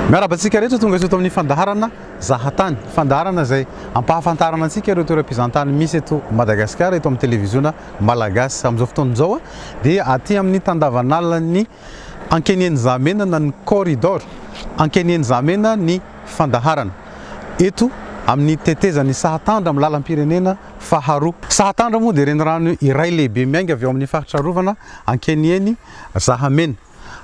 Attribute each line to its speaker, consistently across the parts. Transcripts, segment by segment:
Speaker 1: Miarahaba antsika rehetra tonga eto amin'ny fandaharana Zahatany. Fandaharana izay ampahafantarana antsika ireo toeram-pizahantany misy eto Madagasikara eto amin'ny televiziona malagasy. Amin'izao fotoana izao dia aty amin'ny tandavanalan'ny Ankeniheny-Zahamena na ny Corridor Ankeniheny-Zahamena ny fandaharana. Eto amin'ny tetezan'ny Sahatandra amin'ny lalam-pirenena faharoa. Sahatandra moa dia renirano iray lehibe miainga avy ao amin'ny faritra arovana Ankeniheny Zahamena.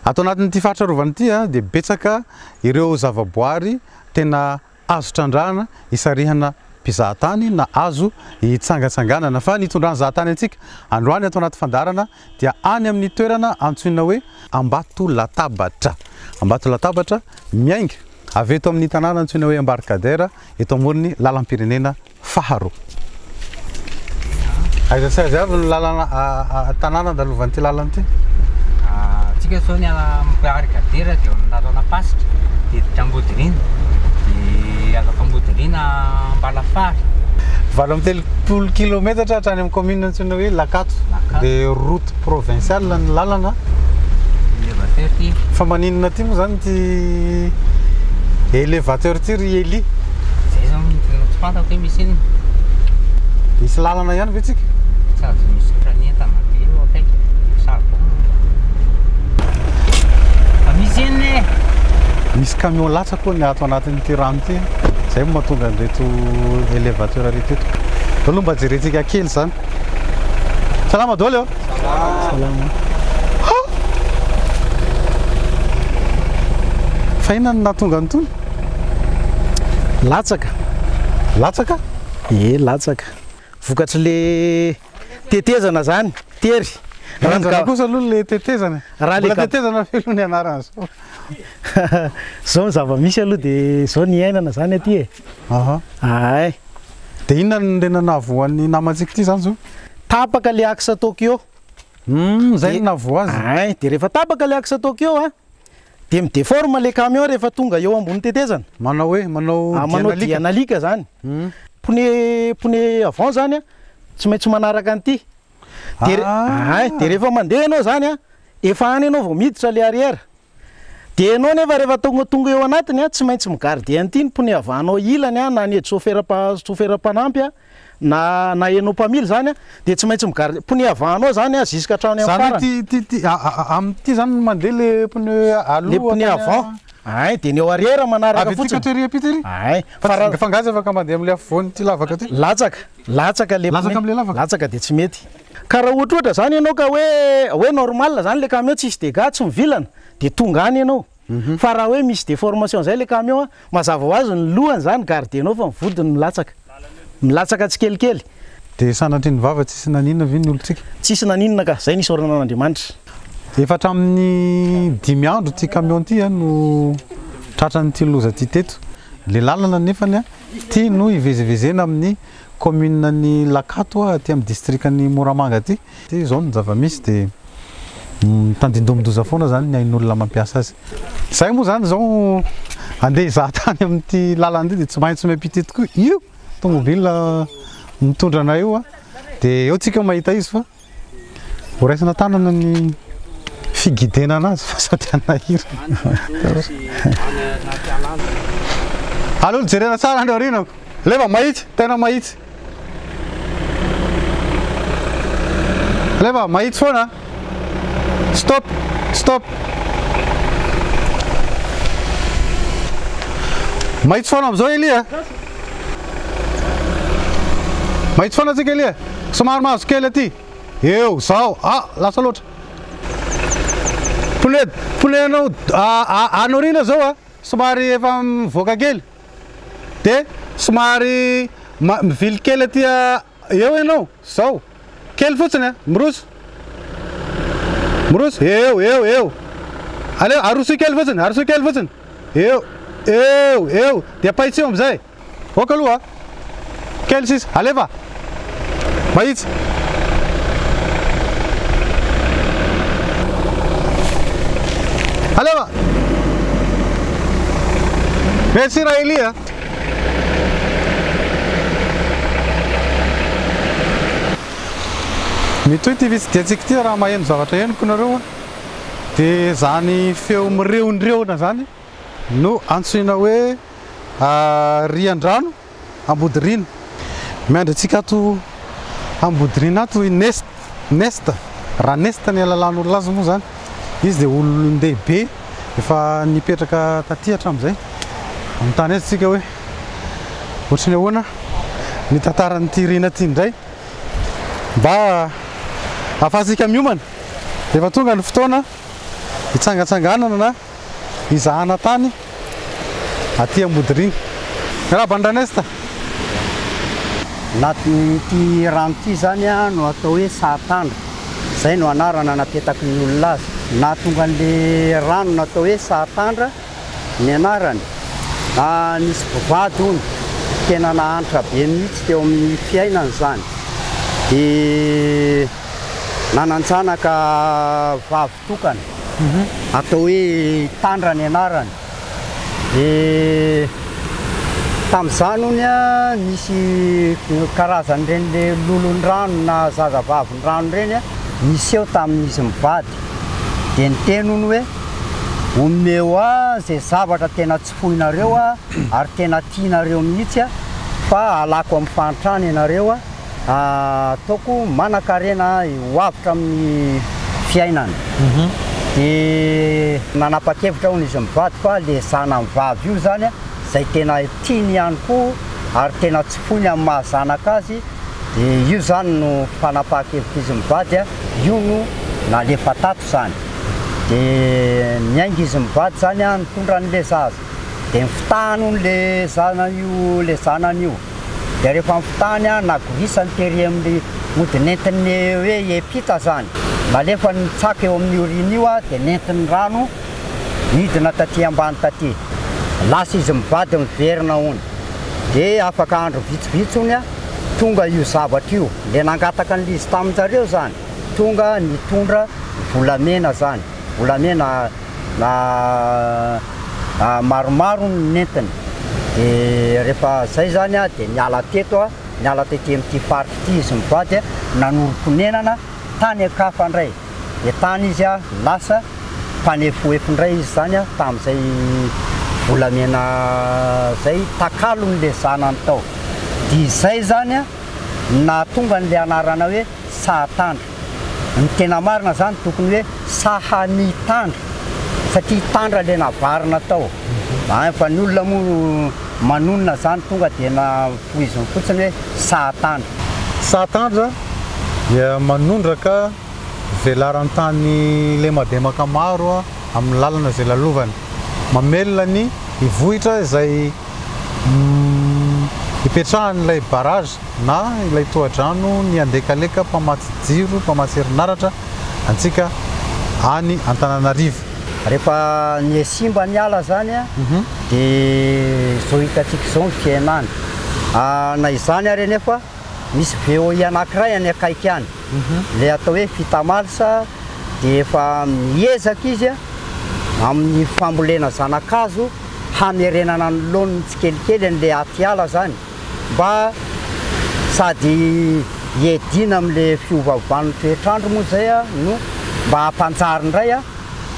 Speaker 1: Ato anatin'ity faritra arovana ity dia betsaka ireo zavaboary tena azo trandrahana hisarihana mpizahatany na azo hitsangatsanganana. Fa ny hitondran'ny zahatany antsika androany ato anaty fandaharana dia any amin'ny toerana antsoina hoe Ambatolatabatra. Ambatolatabatra miainga avy eto amin'ny tanàna antsoina hoe Embarcadère eto amoron'ny lalam-pirenena faharoa. Aiza sy aiza avy ny lalana tanàna andalovan'ity lalana ity?
Speaker 2: Antsika zao ny Embarcadère dia eo amin'ny lalana Pasika dia hiditra Ambodiriana dia afaka Ambodiriana Ambalafary.
Speaker 1: 38 kilometatra hatrany amin'ny commune antsoina hoe Lakato. Dia route provinciale ny lalana.
Speaker 2: Élévateur ity.
Speaker 1: Fa maninona aty moa zany ity élévateur ity ry Elie?
Speaker 2: Zay zao no tena tsy fantako hoe misy inona.
Speaker 1: Misy lalana ihany ve tsika?
Speaker 2: Sady misy ohatran'ny entana be eo akaiky. Charbon. Fa misy inona e?
Speaker 1: Misy camion latsaka hono ato anatin'ity rano ity. Zay no mahatonga an'ireto élévateur ireto eto. Aleo aloha mba jerentsika kely izany. Salama daholo ô. Salama. Ha! Fa inona no nahatonga an'itony?
Speaker 3: Latsaka.
Speaker 1: Latsaka?
Speaker 3: Ie, latsaka. Vokatry le tetezana zany, tery.
Speaker 1: Ranjana kosa aloha le tetezana.
Speaker 3: Raha le
Speaker 1: Mbola tetezana ve aloha ny anarana zao?
Speaker 3: Zao ny zava-misy aloha dia zao ny iainana zany aty e.
Speaker 1: Aha.
Speaker 3: Ay.
Speaker 1: Dia inona no tena nahavoa an'ny namantsika ity zany zao?
Speaker 3: Tapaka le axe Tokyo.
Speaker 1: Hum, zay no nahavoa azy.
Speaker 3: Ay, dia rehefa tapaka le axe Tokyo a, dia mi-déforme le camion rehefa tonga eo ambony tetezana.
Speaker 1: Manao hoe, manao
Speaker 3: Ah, manao
Speaker 1: dian'alika.
Speaker 3: dian'alika zany. Pneu, pneu avant zany a, tsy maintsy manaraka an'ity. Dia re-
Speaker 1: Ah.
Speaker 3: ay, dia rehefa mandeha ianao zany a, efa any ianao vao miditra le arrière. Dia ianao nefa rehefa tonga tonga eo anatiny a, tsy maintsy mi-garder an'ity ny pneu avant-nao ilany a, na ny aide chauffeur mpa- chauffeur mpanampy a, na na ianao mpamily zany a, dia tsy maintsy mi-garder pneu avant-nao zany a jusqu'à hatrany amin'ny
Speaker 1: Zany hoe
Speaker 3: farany.
Speaker 1: ty ty ty a- a- amin'ity zany no mandeha le pneu aloha
Speaker 3: Le pneu
Speaker 1: hatrany
Speaker 3: avant. Ay, dia ny eo arrière manaraka
Speaker 1: Avy aty
Speaker 3: fotsiny.
Speaker 1: ka tery ampita ery?
Speaker 3: Ay,
Speaker 1: Fa
Speaker 3: fa raha
Speaker 1: fa angaha tsy afaka mandeha amin'ilay afovoan'ity lavaka ity?
Speaker 3: Latsaka, latsaka le
Speaker 1: Latsaka
Speaker 3: pneu.
Speaker 1: amin'ilay lavaka?
Speaker 3: Latsaka dia tsy mety. Ka raha ohatrohatra zany ianao ka hoe hoe normal zany le camion tsisy dégâts, tsy mivilana, dia tonga any ianao. Fa raha hoe misy déformation zay le camion a, mazava ho azy ny lohany zany garder-nao fa ny vodiny milatsaka. Milatsaka tsikelikely.
Speaker 1: Dia sanatria ny vava tsisy naninona ve ny olontsika?
Speaker 3: Tsisy naninona ka, zay ny isaorana an'Andriamanitra.
Speaker 1: Efa hatramin'ny dimy andro ity camion ity no tratran'ity loza ity teto. Le lalana nefany ity no ivezivezena amin'ny commune an'i Lakato aty amin'ny distrikan'i Moramanga aty. Izao ny zava-misy dia mitandindomin-doza foana izany ny ain'olona mampiasa azy. Izahay moa izany izao handeha hizaha tany amin'ity lalana ity dia tsy maintsy miampita eto koa io tomobile mitondra anay io dia eo tsika mahita izy fa ho raisina tanana ny figuidena anazy fa sao dia hanahirana. Aleo jerena tsara any aorianako. Leva mahitsy, tena mahitsy. Leva mahitsy foana. Stop, stop. Mahitsy foana amin'izao Elia. Mahitsy foana tsika Elia. Somary mahazo kely aty. Eo, zao. Ah, lasa loatra. Pneu, pneu anao any aoriana zao a, somary efa mivoaka kely. Dia somary mivily kely aty eo ianao, zao. Kely fotsiny a, miroso. Miroso, eo, eo, eo. Aleo, arosoy kely fotsiny, arosoy kely fotsiny. Eo, eo, eo. Dia paitsio amizay. Ok aloha. Kely sisa, alefa. Mahitsy. Alefa. Merci Raeli a. Mitohy ity fitsidihantsika ity raha maheno zavatra henoko nareo a. Dia zany feo mireondreona zany. no antsoina hoe riandrano Ambodiriana. Miandry antsika ato Ambodiriana ato i Nest, Nesta, Ranesta ny alalan'olona azy moa izany. Izy dia olon-dehibe efa nipetraka taty hatramin'izay. Manontany azy isika hoe ohatry ny ahoana ny tantaran'ity riana ity indray mba ahafahantsika miomana rehefa tonga ny fotoana hitsangatsanganana na hizahana tany aty Ambodiriana. Miarahaba an'i Ranesta.
Speaker 4: Anatin'ity rano ity izany no atao hoe Sahatandra, izay no anarana napetaky ny olona azy. Nahatonga an'ilay rano natao hoe Sahatandra ny anarany. Nisy mpivady hono, tena nahantra be mihitsy teo amin'ny fiainany izany. Dia nanan-janaka vavy tokana, atao hoe Tandra ny anarany. Dia tamin'izany hono nisy karazan'ireny le lolon-drano na zazavavin-drano ireny niseho tamin'izy mivady. Dia niteny hono hoe, omeo ahy izay zavatra tena tsy foinareo ary tena tianareo mihitsy fa alako amin'ny fahantrana ianareo. Ataoko manankarena ho avotra amin'ny fiainana. Dia nanapa-kevitra hono izy mivady fa le zanany vavy io zany izay tena tiany ihany koa ary tena tsy foiny amin'ny maha zanaka azy dia io zany no fanapahan-kevitr'izy mivady, io no nalefa tato zany. Dia niainga izy mivady zany nitondra an'le zaza. Dia nifitahany hono le zanany io le zanany io. Dia rehefa nifitahany an, nagorisany tery amin'ny mody nentin'ny hoe hiampita zany. Nalefany nitsaka eo amin'io rihina io an, dia nentin'ny rano nidina taty ambany taty. Lasa izy mivady miverina hono. Dia afaka andro vitsivitsy hono an, tonga io zavatra io. Ilay nangataka an'ilay izy tamin-jareo zany, tonga nitondra volamena zany. Volamena na maromaro no nentiny. Dia rehefa izay izany dia niala teto, niala tety amin'ity faritra ity izy mivady, nanorim-ponenana tany an-kafa indray. Dia tany izy lasa mpanefoefo indray izy izany tamin'izay volamena izay takalon'ilay zanany tao. Dia izay izany no nahatonga an'ilay anarana hoe Sahatandra. Ny tena marina zany tokony hoe Sahanitandra satria tandra le navarina tao. An fa ny olona moa manonona zany tonga dia nampoiziny fotsiny hoe Sahatandra.
Speaker 1: Sahatandra dia manondraka velaran-tany lemademaka maro amin'ny lalana izay lalovany. Mamelona ny vohitra izay ipetrahan'ilay barrage na ilay tohadrano ny Andekaleka mpamatsy jiro, mpamatsy herinaratra antsika any Antananarivo.
Speaker 4: Rehefa nihasimba ny ala zany dia izao hitantsika izao ny fihenany. Na izany ary anefa misy VOI anankiray any akaiky any, ilay atao hoe Fitamals dia efa miezaka izy amin'ny fambolena zana-kazo hamerenana ny laoniny tsikelikely an'ilay atiala zany. Mba sady hiadiana amin'ilay fiovaovan'ny toetr'andro moa izay no mba hampanjary indray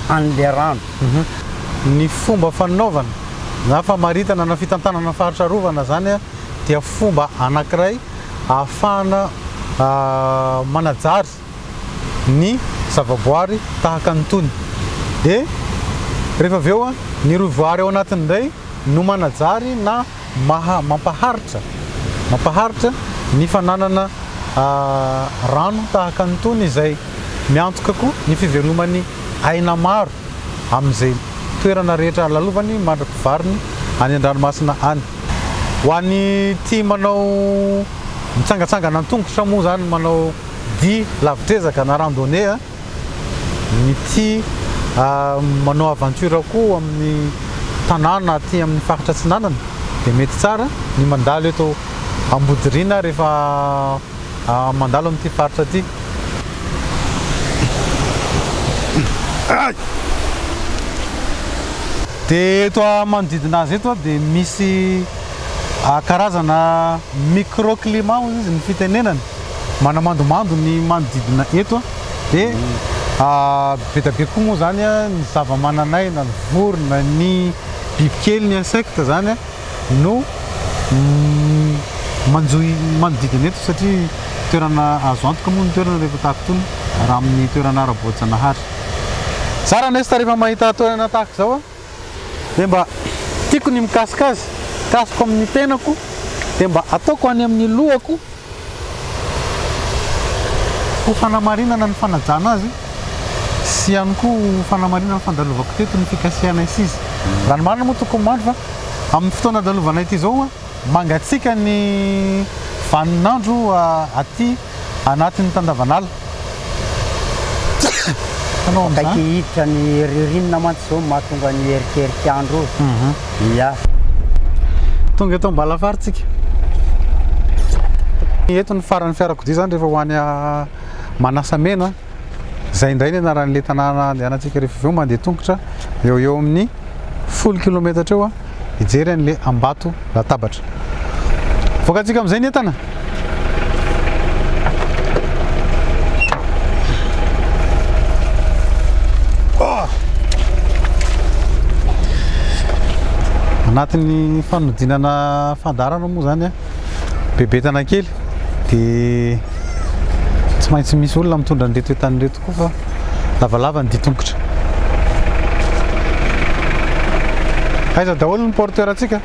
Speaker 4: an'ilay rano.
Speaker 1: Ny fomba fanaovana na famaritana na fitantanana faritra arovana izany dia fomba anankiray ahafahana manajary ny zavaboary tahaka an'itony. Dia rehefa avy eo ny rohivoary ao anatiny indray no manajary na maha mampaharitra mampaharitra ny fananana rano tahaka an'itony izay miantoka koa ny fiveloman'ny aina maro amin'izay toerana rehetra lalovany mandra-pivariny any an-dranomasina any. Ho an'ny tia manao mitsangatsangana an-tongotra moa izany manao dia lavitr'ezaka na randonnée, Ny tia manao aventure koa amin'ny tanàna aty amin'ny faritra atsinanana dia mety tsara ny mandalo eto Ambodiriana rehefa mandalo amin'ity faritra ity. Dia eto manodidina azy eto dia misy karazana microclimat hozy izy ny fitenenana. Manamandomando ny manodidina eto dia be dia be koa moa izany ny zava-manan'aina, ny vorona, ny. bibikely, ny insecte zany no manjohy manodidina eto satria toerana azo antoka moa ny toerana rehefa tahaka itony raha amin'ny toerana ara-boajanahary. Za Ranesta rehefa mahita toerana tahaka izao dia mba tiako ny mikasika azy, kasiko amin'ny tenako dia mba ataoko any amin'ny lohako ho fanamarinana ny fanajana azy sy ihany koa ho fanamarinana ny fandalovako teto ny fikasihanay sy izy. Raha ny marina moa tokony mandry fa amin'ny fotoana andalovanay ity izao mangatsiaka ny vaninandro aty anatin'ny tandavanala. Anao amin'izany?
Speaker 4: Akaiky hiditra ny ririnina mantsy izao no mahatonga ny erikerik'andro io. Ia.
Speaker 1: Tonga eto Ambalafary tsika. Eto ny faran'ny fiarakodia izany rehefa ho any Manasamena. Izay indray ny anaran'ilay tanàna andehanantsika rehefa avy eo mandeha tongotra eo eo amin'ny 10 kilometatra eo hijery an'ilay Ambato latabatra. Voakantsika amin'izay ny entana. Oh! Anatin'ny fanodinana fandaharana moa zany a, bebetana kely dia tsy maintsy misy olona mitondra an'ireto entana ireto koa fa lavalava ny dian-tongotra. Aiza daholo ny porteur antsika?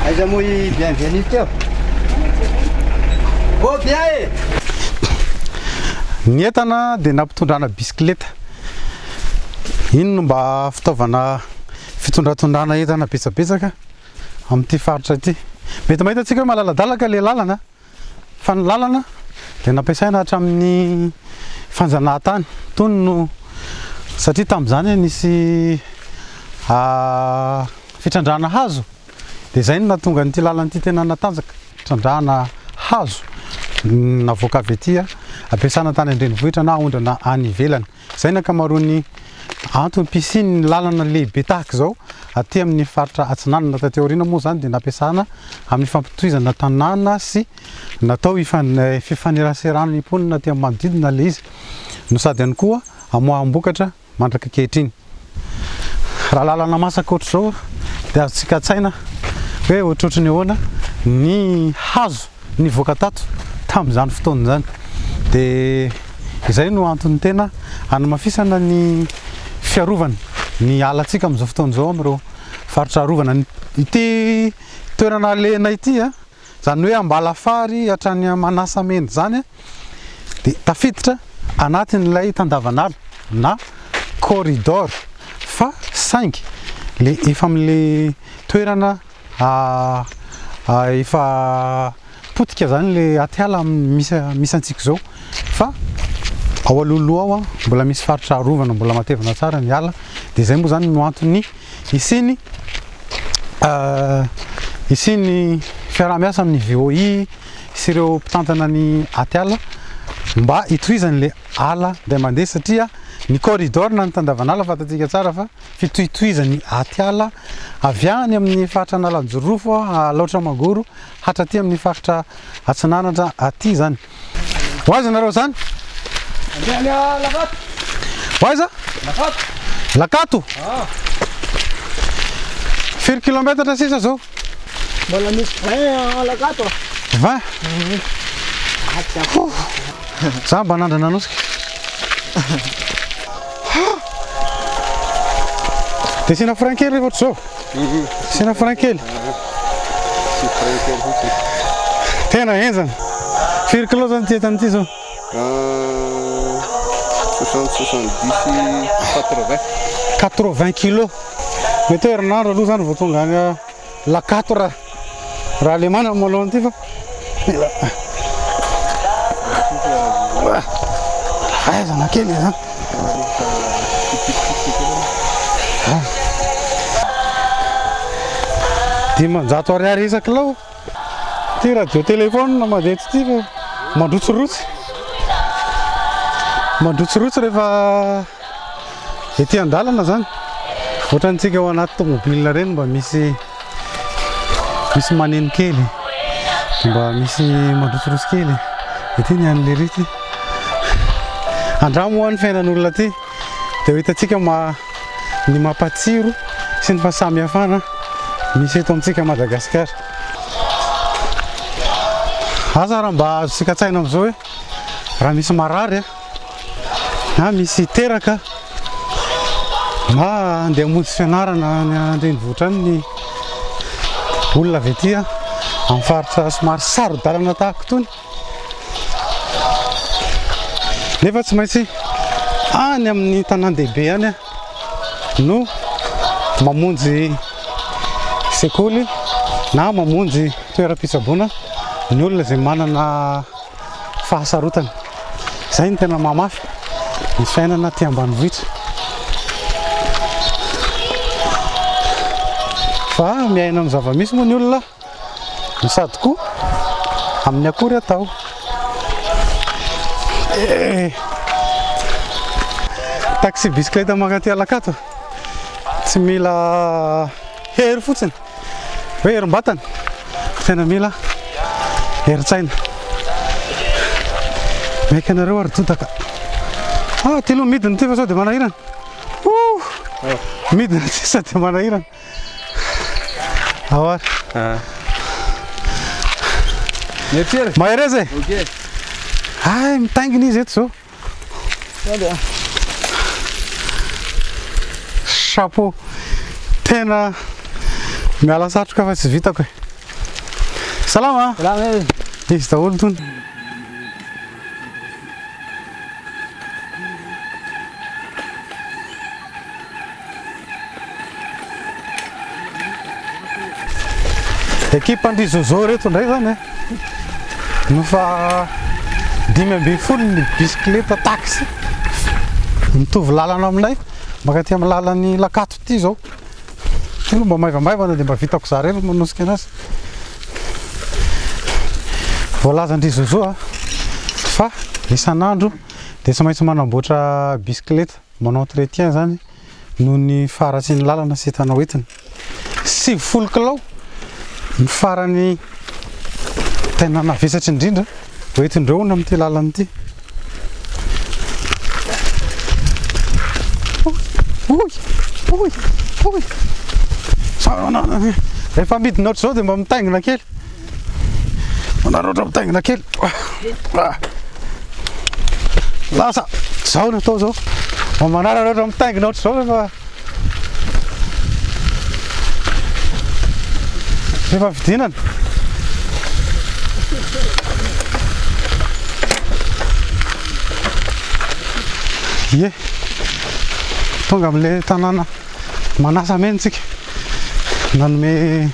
Speaker 4: Aiza moa i Bienvenue teo? Oh bien e!
Speaker 1: Ny entana dia nampitondrana bisikileta. Iny no mba fitaovana fitondratondràna entana betsabetsaka amin'ity faritra ity. Mety mahita antsika hoe malaladalaka ilay lalana fa ny lalana dia nampiasaina hatramin'ny fanjanahantany. Tony no satria tamin'izany nisy fitrandrahana hazo dia izay no nahatonga an'ity lalana ity tena natanjaka. Fitrandrahana hazo navoaka avy aty ampiasana tany an-drenivohitra na aondrana any ivelany. Izay ny ankamaroan'ny antom-pisian'ny lalana lehibe tahaka izao aty amin'ny faritra Atsinanana. Taty aoriana moa izany dia nampiasana amin'ny fampitohizana tanàna sy natao fifaneraseran'ny mponina aty amin'ny manodidina ilay izy no sady ihany koa amoaham-bokatra mandraka ankehitriny. Raha lalana masaka ohatr'izao dia azontsika an-tsaina hoe ohatrohatry ny ahoana ny hazo nivoaka tato tamin'izany fotoana izany. Dia izay no antony tena hanamafisana ny fiarovana ny alantsika amin'izao fotoana izao amin'ireo faritra arovana. Ity toerana alehana ity, izany hoe Ambalafary hatrany Manasamena izany, dia tafiditra anatin'ilay tandavanala na corridor fa saingy le efa amin'le toerana efa potika zany le atiala misy misy antsika izao fa ao alohaloha ao mbola misy faritra arovana mbola matevina tsara ny ala dia izay moa zany no antony hisiany hisiany fiaraha-miasa amin'ny VOI sy ireo mpitantana ny atiala mba hitohizan'ilay ala indray mandeha satria ny corridor na ny tandavanala fantatsika tsara fa fitohitohizan'ny atiala avy any amin'ny faritra Analanjirofo, Alaotra Mangoro hatraty amin'ny faritra Atsinanana aty izany. Ho aiza nareo izany?
Speaker 3: Andeha any Lakato.
Speaker 1: Ho aiza?
Speaker 3: Lakato.
Speaker 1: Lakato?
Speaker 3: Ah.
Speaker 1: Firy kilometatra sisa zao?
Speaker 3: Mbola misy 20 Lakato.
Speaker 1: 20? Za mba nandrana nanosika. Dia asiana frein kely rehefa ohatr'izao. Asiana frein kely. Tena henjana. Firy kilao zany ity entana ity zao?
Speaker 5: 60, 70, 80.
Speaker 1: 80 kilos. Mety hoe herinandro aloha zany vao tonga any Lakato raha raha le manana malao an'ity fa mila aizana kely zany. 500 ariary isa-kilao. Ty radio téléphone mandeha eto ity fa mandrotsirotsy. Mandrotsirotsy rehefa ety an-dalana zany. Ohatrantsika ao anaty tomobile ireny mba misy misy maneno kely, mba misy mandrotsirotsy kely. Ity ny an'i Lery ity. Andramo hoa ny fiainan'olona aty dia ho hitantsika ma ny mampatsiro sy ny fahasamihafana misy eto amintsika Madagasikara. Asa raha mba azontsika an-tsaina amin'izao hoe raha misy marary na misy teraka na andeha hamonjy fianarana any an-drenivohitra any ny olona avy aty amin'ny faritra somary saro-dalana tahaka itony. Nefa tsy maintsy any amin'ny tanàn-dehibe any no mamonjy sekoly na mamonjy toeram-pitsaboana ny olona izay manana fahasarotana. Izay no tena mahamafy ny fiainana aty ambanivohitra. Fa miaina amin'ny zava-misy moa ny olona. No sady koa amin'ny akory atao. Eh. Taxi bicyclette mankaty Alakato. Tsy mila hery fotsiny. Hoe herim-batana. Tena mila herin-tsaina. Maika anareo ary dodaka. Ah, ty aloha midina ty fa sao dia manahirana. Ouh! Midina ty sao dia manahirana. Ao ary.
Speaker 5: Mieritreritra.
Speaker 1: Mahereza e.
Speaker 5: Ok.
Speaker 1: Hay, mitaingina izy eto izao. Chapeau. Tena miala satroka fa tsy vitako e. Salama.
Speaker 2: Salama e.
Speaker 1: Izy daholo tony. Ekipa ndry Zozo reto indray zany e. No fa 15 ny bisikileta taxi mitovy lalana aminay mankaty amin'ny lalan'ny Lakato ity izao. Ity aloha mba maivamaivana dia mba vitako za irery manosika anazy. Voalazan-dry Zozo a fa isan'andro dia tsy maintsy manamboatra bisikileta, manao entretien zany noho ny faharatsian'ny lalana sy entana hoentina. 90 kilao ny farany tena navesatra indrindra hoentin-dreo hono amin'ity lalana ity. Oy, oy, oy. Rehefa midina ohatr'izao dia mba mitaingina kely. Manararaotra mitaingina kely. Lasa, zao no atao zao. Mba manararaotra mitaingina ohatr'izao rehefa rehefa fidinana. Ie, tonga amin'ilay tanàna manasa mena tsika. Nanome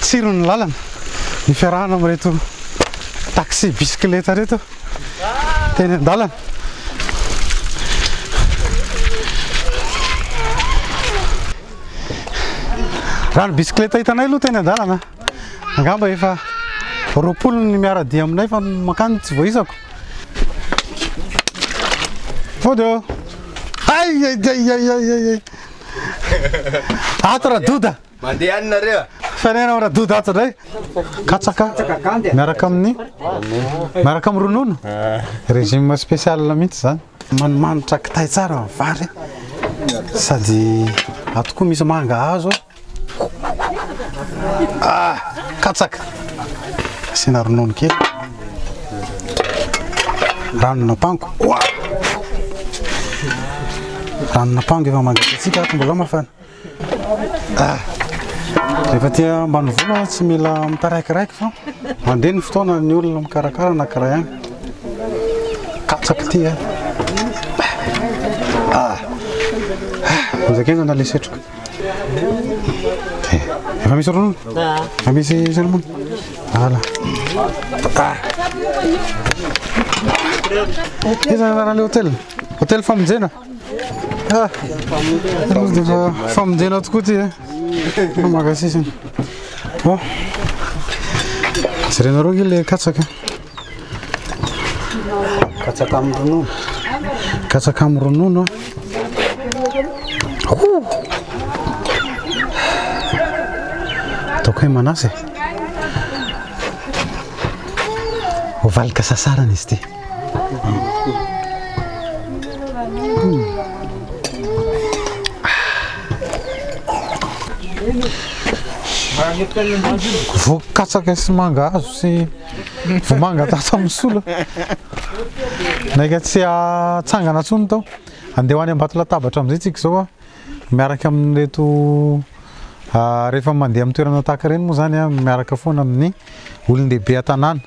Speaker 1: tsiro ny lalana ny fiarahana amin'ireto taxi bisikileta ireto teny an-dalana. Raha ny bisikileta hitanay aloha teny an-dalana, angamba efa 20 ny miara-dia aminay fa ny mankany tsy voaisako. Mody ô! Ay ay ay ay ay ay! Ato Radoda!
Speaker 5: Mandeha any nareo?
Speaker 1: Fiainana ao Radoda ato indray. Katsaka miaraka amin'ny miaraka amin'ny ronono. Régime spécial mihitsy zany. Manimanitra kitay tsara ny vary. Sady ato koa misy mangahazo. Ah, katsaka. Asiana ronono kely. Ranon'ampango. Oa! Ranon'ampango efa mangatsiatsiaka ato mbola mafana. Ah. Rehefa aty ambanivolo tsy mila mitaraikiraiky fa mandeha ny fotoana ny olona mikarakara anankiray ihany. Katsaka ity eh. Ah. Henjakenjana le setroka. Eh, efa misy ronono? Efa misy ronono? Voilà. Ah. Iza ny anaran'ilay hôtel? Hôtel Famonjena. Ah. Aloha dia efa famonjena tokoa ity eh. Fa maka sisiny. Bon. Jerenareo ange ilay katsaka.
Speaker 4: Katsaka amin'ny ronono.
Speaker 1: Katsaka amin'ny ronono. Oh. Ataoko hoe manasa e. Ho valika sasarana izy ity. Voa katsaka sy mangahazo sy vomanga tato amin'ny sola. Naika tsy hatsangana intsony tao. Andeha ho any ambato latabatra amin'izay tsika izao a, miaraka amin'ireto rehefa mandeha amin'ny toerana tahaka ireny moa izany a, miaraka foana amin'ny olon-dehibe an-tanàna.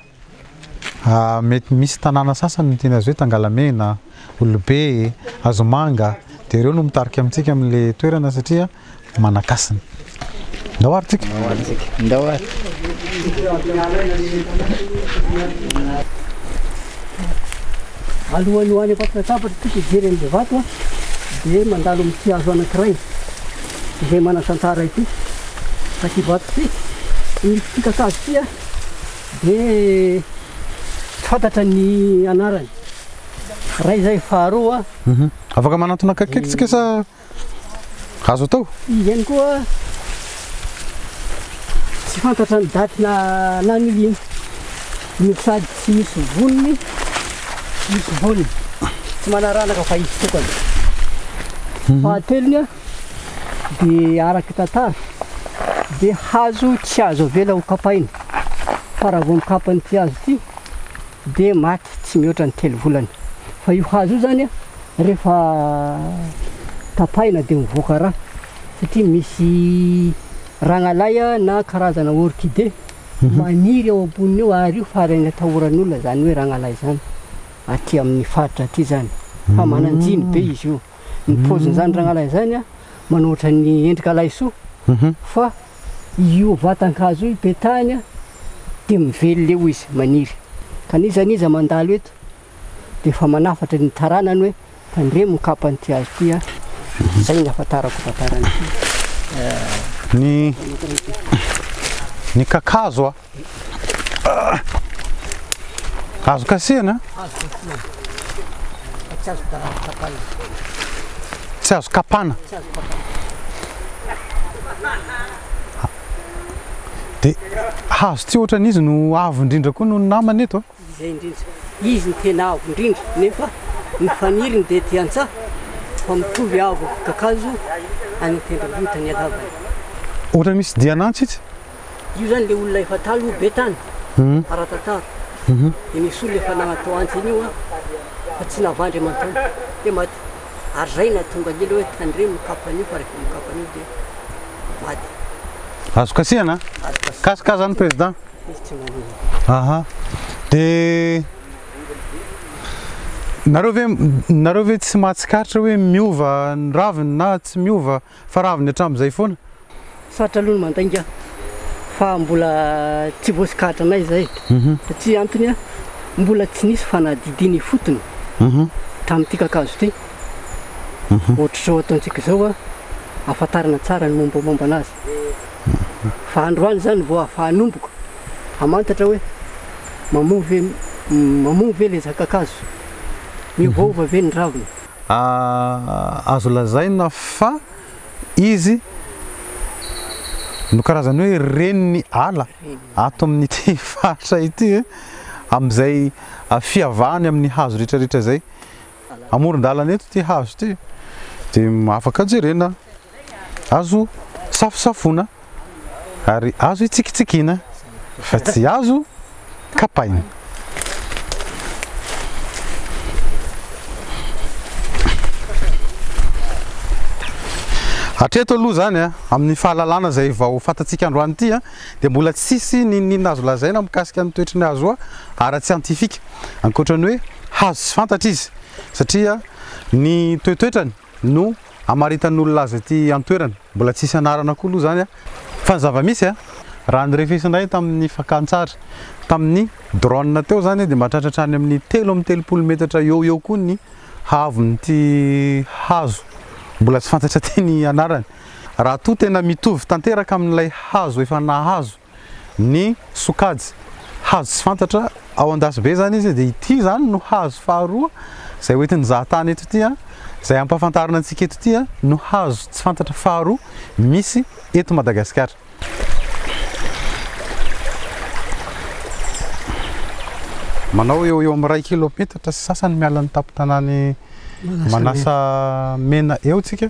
Speaker 1: Mety misy tanàna sasany miteny azy hoe Tangalamena, Olobe, Hazomanga, dia ireo no mitarika amintsika amin'ilay toerana satria manan-kasina. Ndao ary tsika.
Speaker 4: Ndao ary.
Speaker 6: Alohan'ny ho any Ambatolatabatra tsika hijery an'ilay vato dia mandalo amin'ity hazo anankiray izay manan-tantara ity. Fa ity vato ity, ity kakazo ity dia tsy fantatra ny anarany. Iray izay, faharoa.
Speaker 1: Afaka manantona akaikikaiky tsika sa azo atao?
Speaker 6: Izy ihany koa tsy fantatra ny daty na naniliana no sady tsy misy voniny, tsy misy voany, tsy manaranaka fa izy tokana. Fahatelony dia araka tantara dia hazo tsy azo avela ho kapaina fa raha vao mikapa an'ity hazo ity dia maty tsy mihoatra ny telo volana. Fa io hazo io zany rehefa tapahina dia mivoaka rà satria misy ragnalahy na karazana orchidée maniry ao amboniny eo ary io farany atahoran'ny olona zany hoe ragnalahy zany aty amin'ny faritra aty zany fa manan-jiny be izy io. Ny paozin'izany ragnalahy izany manao ohatran'ny endrika laisoa fa io vatan-kazo io ipetahany dia mivelona eo izy, maniry. Ka n'iza n'iza mandalo eto dia efa manafatra ny taranany hoe tandremo ny kapan'ity hazo ity a! Izay ny ahafantarako tantaran'ity.
Speaker 1: Ny ny kakazo a! Azo kasihana?
Speaker 6: Azo kasihana. Fa tsy azo tapahina.
Speaker 1: Tsy azo kapana.
Speaker 6: Tsy azo kapana.
Speaker 1: Dia hazo tsy ohatran'izy no avo indrindra koa noho ny namany eto a?
Speaker 6: Izay indrindra. Izy no tena avo indrindra nefa ny faniriny dia ety an-tsaha fa mitovy avo kakazo any an-tendrombohitra ny halavany.
Speaker 1: Ohatran'ny misy dian'antsy itsy.
Speaker 6: Io zany le olona efa taloha be tany ara-tantara de nisy olona efa nagnatao antsy an'io an fa tsy nahavandry aman-taona de maty ary zay nahatonga an'ila hoe tandremo mikapa an'io fa rehefa mikapa an'io de maty.
Speaker 1: Azo kasihana an?
Speaker 6: Azo kasihana.
Speaker 1: Kasika zany président?
Speaker 6: Izy tsy manino.
Speaker 1: Aha. De nareo ve nareo ve tsy mahatsikaritra hoe miova ny raviny na tsy miova fa raviny hatramin'izay foana?
Speaker 6: Sarotra aloha ny mandainga fa mbola tsy voasikatra anay izay satria antony mbola tsy nisy fanadihadiana ifotony tamin'ity kakazo ity. Ohatr'izao ataontsika izao ahafantarana tsara ny mombamomba anazy. Fa androany izany vao ahafahanomboka hamantatra hoe mamoa ve mamoa ve ilay kakazo, miovaova ve ny raviny.
Speaker 1: Azo lazaina fa Izy no karazan'ny hoe renin'ny ala ato amin'ity faritra ity amin'izay fiavahany amin'ny hazo rehetrarehetra izay. Amoron-dalana eto ity hazo ity dia afaka jerena, azo safosafoina ary azo hitsikitsikiana fa tsy azo kapaina. Hatreto aloha izany a, amin'ny fahalalana izay vao fantatsika androany ity a, dia mbola tsisy n'inon'inona azo lazaina mikasika ny toetry ny hazo ara-tsiantifika, ankoatra ny hoe hazo tsy fantatra izy, satria ny toetoetrany no amaritan'olona azy aty an-toerana. Mbola tsisy anarana koa aloha izany a. Fa ny zava-misy a, raha ny refesinay tamin'ny fakan-tsary tamin'ny drone teo izany dia mahatratra hatrany amin'ny 33 metatra eo ho eo koa ny haavon'ity hazo mbola tsy fantatra ity ny anarany. Raha toa tena mitovy tanteraka amin'ilay hazo efa nahazo ny sokajy hazo tsy fantatra ao Andasibe izany izy dia ity izany no hazo faharoa izay hoentin'ny zahatany eto ity izay ampahafantarina antsika eto ity no hazo tsy fantatra faharoa misy eto Madagasikara. Manao eo eo amin'ny iray kilometatra sy sasany miala ny tampon-tanàn'i Manasamena eo tsika.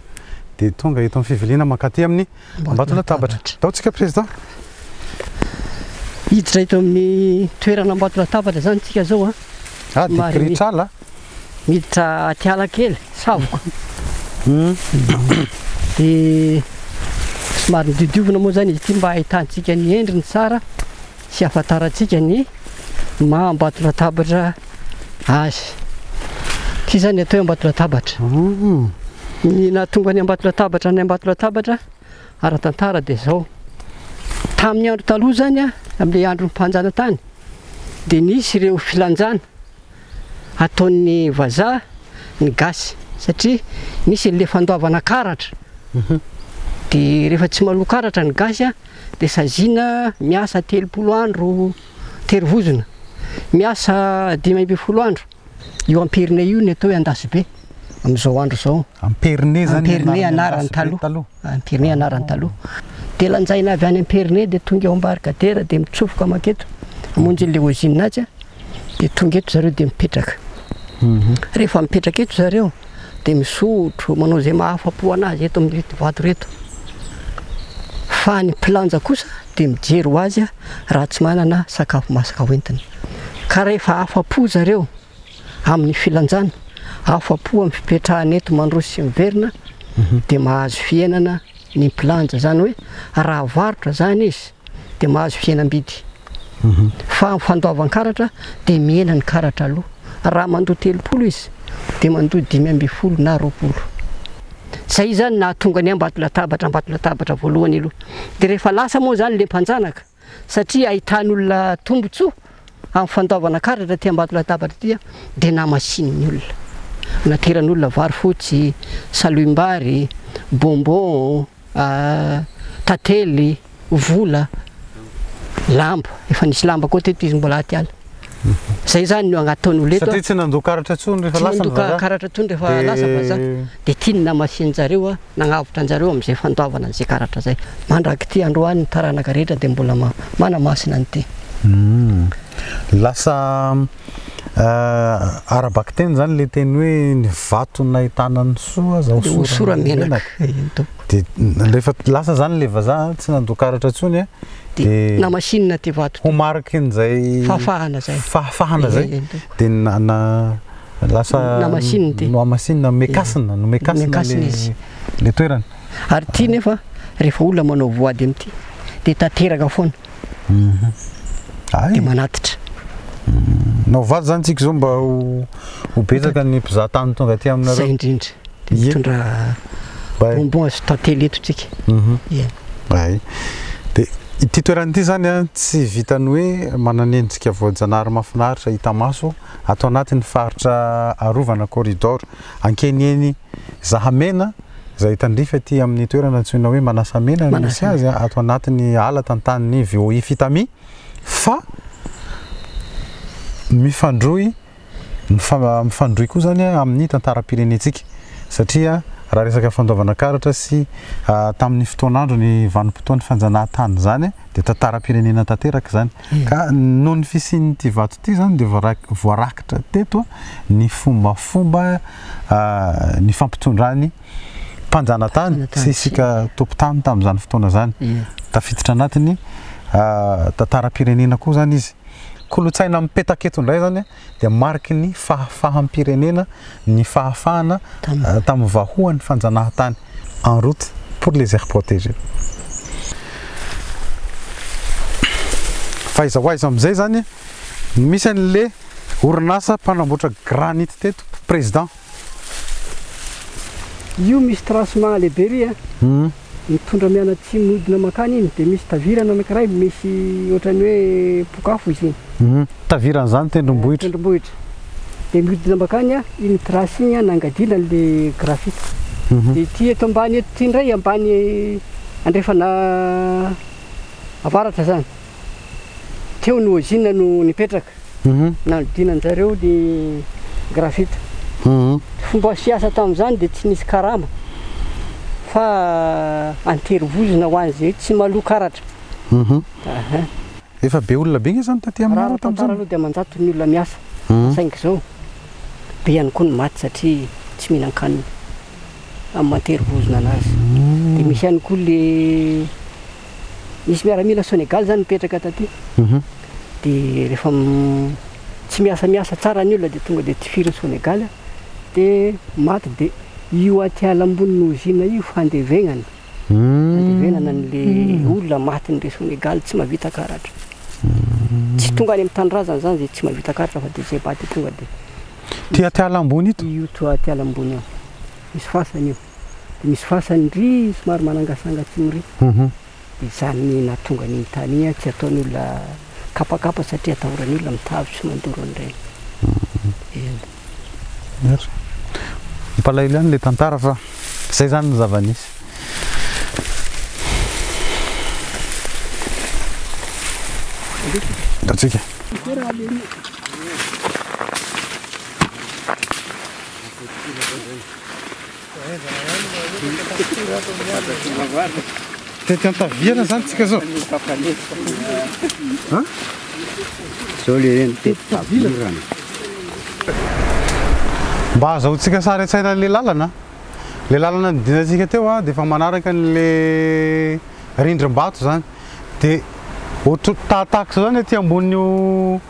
Speaker 1: dia tonga eto amin'ny fiviliana mankaty amin'ny Ambatolatabatra. Ndao tsika Président.
Speaker 6: Hiditra eto amin'ny toerana Ambatolatabatra izany tsika zao a.
Speaker 1: Ah, dia kiritrala.
Speaker 6: Miditra aty ala kely, savoka. Dia somary nodidiovina moa izany izy ity mba ahitantsika ny endriny tsara sy ahafantarantsika ny maha Ambatolatabatra azy. Ity izany atao hoe Ambatolatabatra. Ny nahatonga ny Ambatolatabatra any Ambatolatabatra ara-tantara dia izao. Tamin'ny andro taloha izany, amin'ilay andron'ny mpanjanatany, dia nisy ireo filanjana ataon'ny vazaha ny gasy satria nisy an'ilay fandoavana karatra. Dia rehefa tsy maloa karatra ny gasy dia saziana miasa 30 andro terivozona, miasa 15 andro. Io Amperinay io ny atao hoe Andasibe amin'izao andro izao.
Speaker 1: Amperinay zany
Speaker 6: Amperinay anarany taloha. Amperinay anarany taloha. Dia lanjaina avy any Amperinay dia tonga eo Ambarikadera dia mitsofoka manketo hamonjy an'ilay ozinina atsy dia tonga eto zareo dia mipetraka. Rehefa mipetraka eto zareo dia misotro, manao izay mahafa-po anazy eto amin'ireto vato ireto. Fa ny mpilanja kosa dia mijery ho azy raha tsy manana sakafo masaka hoentina. Ka rehefa afa-po zareo amin'ny filanjana, afa-po amin'ny fipetrahana eto mandroso sy miverina, dia mahazo fihenana ny mpilanja. Izany hoe raha varotra izany izy dia mahazo fihenam-bidy. Fa amin'ny fandoavan-karatra dia mihena ny karatra aloha. Raha mandoa 30 izy dia mandoa 15 na 20. Zay izany nahatonga ny Ambatolatabatra, Ambatolatabatra voalohany aloha. Dia rehefa lasa moa izany ilay mpanjanaka, satria ahitan'olona tombontsoa amin'ny fandoavana karatra aty Ambatolatabatra aty dia namasinin'ny olona. Nateran'olona vary fotsy, salohim-bary, bonbon, tantely, vola, lamba, efa nisy lamba koa teto izy mbola aty ala. Zay zany no ataon'olona eto.
Speaker 1: Satria tsy nandoa karatra intsony rehefa lasa ny vazaha.
Speaker 6: Tsy nandoa karatra intsony rehefa lasa vazaha. Dia tiany namasian-jareo a, nagnavotra anjareo amin'izay fandoavana an'izay karatra zay. Mandrak'ity androany ny taranaka rehetra dia mbola manamasina an'ity.
Speaker 1: Lasa ara-bakiteny izany ilay teny hoe ny vato nahitana ny soa aza
Speaker 6: hosorana menaka.
Speaker 1: Dia rehefa lasa izany ilay vazaha tsy nandoa karatra intsony a,
Speaker 6: dia namasinina ity vato
Speaker 1: ity. Ho marikin'izay
Speaker 6: fahafahana izay.
Speaker 1: Fahafahana izay. Dia na lasa
Speaker 6: namasinina ity.
Speaker 1: Nohamasinina, nomekasina, nomekasina ilay toerana.
Speaker 6: Ary ity nefa rehefa olona manao voady amin'ity dia tanteraka foana. Dia manatitra.
Speaker 1: Nao vato izany tsika izao mba ho betsaka ny mpizaha tany tonga aty aminareo.
Speaker 6: Izay indrindra. Dia mitondra bonbon sy tantely eto tsika.
Speaker 1: Ie. Ay. Dia ity toerana ity izany an, tsy vitan'ny hoe manana endrika voajanahary mahafinaritra hita maso ato anatin'ny faritra arovana corridor Ankeniheny Zahamena izay tandrify aty amin'ny toerana antsoina hoe Manasamena no misy azy ato anatin'ny ala tantanin'ny VOI Fitami fa mifandrohy mifandrohy koa izany amin'ny tantaram-pirenentsika satria raha resaka fandoavana karatra sy tamin'ny fotoan'andro ny vanim-potoan'ny fanjanahantany izany dia tantaram-pirenena tanteraka izany ka noho ny fisian'ity vato ity izany dia voarakitra teto ny fombafomba ny fampitondran'ny mpanjanatany sy isika tompon-tany tamin'izany fotoana izany. Tafiditra anatin'ny tantaram-pirenena koa izany izy. Kolontsaina mipetaka eto indray izany dia mariky ny fahafaham-pirenena, ny fahafahana tamin'ny vahoan'ny fanjanahantany. En route pour les aires protégées. Fa aiza ho aiza amin'izay izany no misy an'le orinasa mpanamboatra granite teto, président.
Speaker 6: Io misy tracement lehibe ry a! Mitondra mianatsimo mihodina mankany iny dia misy tavirana anankiray misy ohatran'ny hoe pokafo izy
Speaker 1: iny. Tavirana izany tendrombohitra.
Speaker 6: Tendrombohitra. Dia mihodina mankany iny trace iny nangadina an'le graphite. Dia ity eto ambany eto ity indray ambany andrefana avaratra izany. Teo ny ozinina no nipetraka. Nanodinan-jareo ny graphite. Fomba fiasa tamin'izany dia tsy nisy karama fa an-terivozona ho an'izay tsy maloa karatra.
Speaker 1: Efa be olona be nge zany taty aminareo
Speaker 6: Raha tantara aloha dia aman-jato ny olona miasa fa saingy izao be ihany koa ny maty satria tsy mihinan-kanina. Amin'ny maha-terivozona anazy. Dia misy ihany koa le misy miaramila Senegal zany mipetraka taty. Dia rehefa tsy miasa miasa tsara ny olona dia tonga dia tifirin'ny Senegal dia maty dia io aty ala ambonin'ny ozina io fandevenana. Fandevenana an'le olona matin'ireo Senegal tsy mahavita karatra. Tsy tonga any amin'ny tanindrazana zany zay tsy mahavita karatra fa dia zay maty tonga dia
Speaker 1: Ty aty ala ambony ito?
Speaker 6: Io to aty ala ambony io. Misy fasana io. Dia misy fasany ry somary manangasanga atsimo ry. Dia izany nahatonga an'iny tany iny tsy ataon'ny olona kapakapa satria atahoran'ny olona mitavy sy mandoro an'ireny. Eny.
Speaker 1: Misaotra. Mampalahelo ihany ilay tantara fa izay izany ny zava-nisy. Ataontsika. Tety Antaviana zany tsika zao. Hein?
Speaker 4: Zao le reny tety Tavirana.
Speaker 1: Mba azahoantsika sary an-tsaina an'ilay lalana. Ilay lalana nidinantsika teo dia efa manaraka an'ilay rindrim-bato zany. Dia ohatr- tahatahaka izao zany aty ambonin'io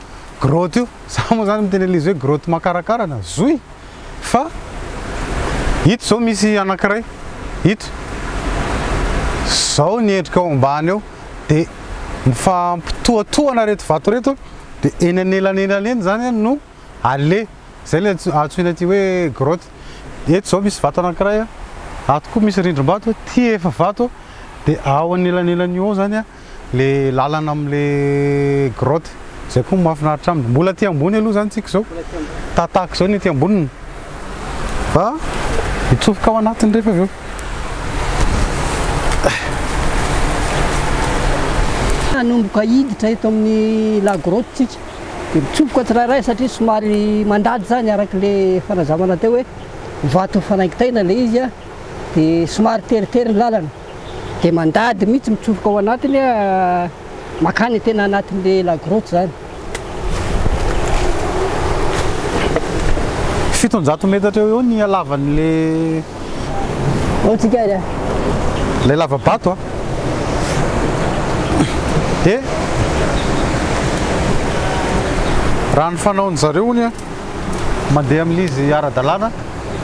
Speaker 1: grotte io. Za moa zany miteny an'ilay izy hoe grotte makarakarana, zohy. Fa ito zao misy anankiray ito zao ny endrika ao ambany ao dia mifampitohatohana reto vato reto dia eny anelanelany eny zany no aleha zay le antsoina aty hoe grotte eto zao misy vato anankiray ato koa misy rindrim-bato ty efa vato dia ao anelanelany io ao zany le lalana amle grotte zay koa mahafinaritra aminy mbola aty ambony aloha zany tsika zao tahatahaka zao ny aty amboniny fa hitsofoka ao anatiny rehefa avy eo.
Speaker 6: Hanomboka hiditra eto amin'ny la grotte tsika dia mitsofoka tsirairay satria somary mandady zany araka le fanazavana teo hoe vato mifanaingitaina le izy a dia somary teritery ny lalana. Dia mandady mihitsy mitsofoka ao anatiny makany tena anatin'le la grotte zany.
Speaker 1: 700 metatra eo eo ny halavan'le
Speaker 6: Ao tsika ary a.
Speaker 1: Ilay lava-bato a. Dia raha ny fanaon-dry zareo hono a, mandeha amin'ilay izy ara-dalàna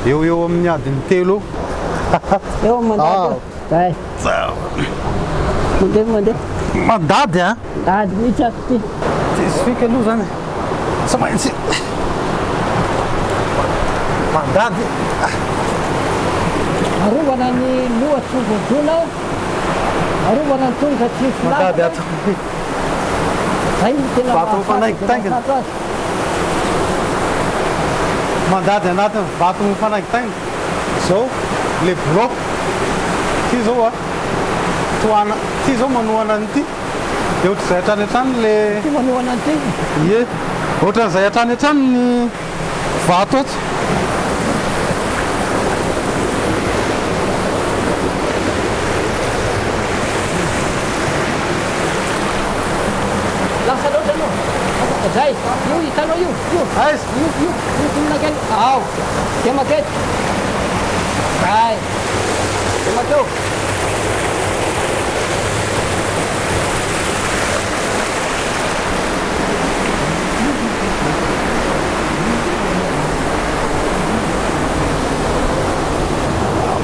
Speaker 1: eo eo amin'ny adiny telo eo.
Speaker 6: Eo amin'ny mandady eo. Zay. Mandeha mandeha.
Speaker 1: Mandady a.
Speaker 6: Mandady mihitsy ato ty.
Speaker 1: Tsisy fika aloha zany. Tsy maintsy mandady.
Speaker 6: Arovana ny loha tsy ho voadona. Arovana ny tongotra tsy ho folaka.
Speaker 1: Mandady ato.
Speaker 6: Zay no tena
Speaker 1: Vato mifanaingitaingina. Mandady anatin'ny vato mifanaingitaingina. Zao le bloc. Ty zao a. Tohana, ty zao manohana an'ity. Dia ohatr'izay hatrany hatrany le.
Speaker 6: Ty manohana an'ity.
Speaker 1: Ie. Ohatran'izay hatrany hatrany ny vato ato.
Speaker 6: Lasa loatra aloha. Zay, io hitanao io, io.
Speaker 1: Aiza?
Speaker 6: Io, io, io tonona kely. Ao. Dia maketo. Zay. Dia makeo.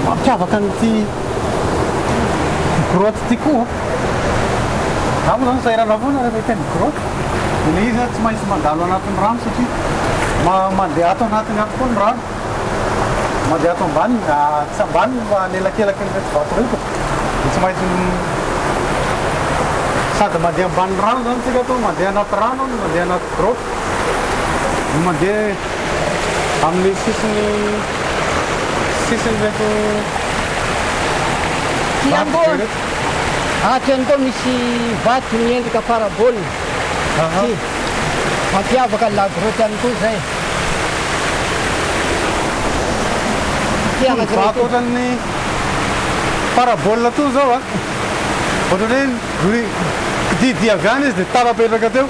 Speaker 1: Mampiavaka an'ity grotte ity koa. Za moa zany sahirana foana rehefa hiteny grotte. Dia ilay izy tsy maintsy mandalo anatin'ny rano satria mandeha ato anatiny ato koa ny rano. Mandeha ato ambany, tsy ambany fa anelakelaky an'ireto vato ireto. Dia tsy maintsy sady mandeha ambanin'ny rano zany tsika ato, mandeha anaty rano no mandeha anaty grotte. No mandeha amin'ny sisiny sisin'ireto
Speaker 6: Ty
Speaker 1: vato
Speaker 6: amboa.
Speaker 1: be ireto.
Speaker 6: Ato ihany koa misy vato miendrika parabole. Ty. Mampiavaka ny la grotte ihany koa izay. Ty anankiray
Speaker 1: Vato
Speaker 6: ty.
Speaker 1: ohatran'ny parabole toa zao a. Ohatran'ny hoe kidihidihy avy any izy dia tafapetraka teo.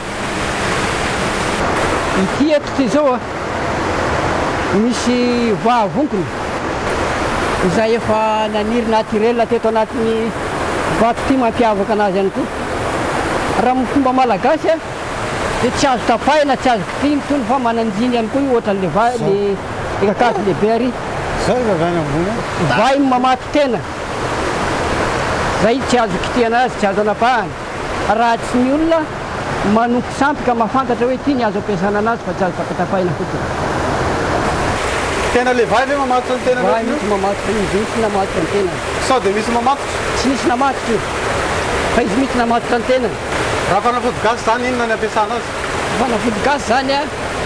Speaker 6: Ity eto ty zao a. Misy vahavonkona. izay efa naniry naturel teto anatin'ny vato ity mampiavaka anazy ihany koa. Raha amin'ny fomba malagasy dia tsy azo tapahina, tsy azo kitihina itony fa manan-jiny ihany koa io ohatran'ilay va le kakazo lehibe ary.
Speaker 1: Zay avy any ambony any.
Speaker 6: Vay mamato-tena. Zay tsy azo kitihana azy, tsy azo anapahana. Raha tsy ny olona manompo sampy ka mahafantatra hoe ity ny azo ampiasana anazy fa tsy azo tapatapahina fotsiny.
Speaker 1: Tena le vay ve mamatotra ny tenany
Speaker 6: Vay mihitsy mamatotra, izy mihitsy namatotra ny tenany.
Speaker 1: Sao dia misy mamatotra?
Speaker 6: Tsy nisy namatotra io, fa izy mihitsy namatotra ny tenany.
Speaker 1: Raha fanafody gasy zany inona ny ampiasana azy?
Speaker 6: Fanafody gasy zany a,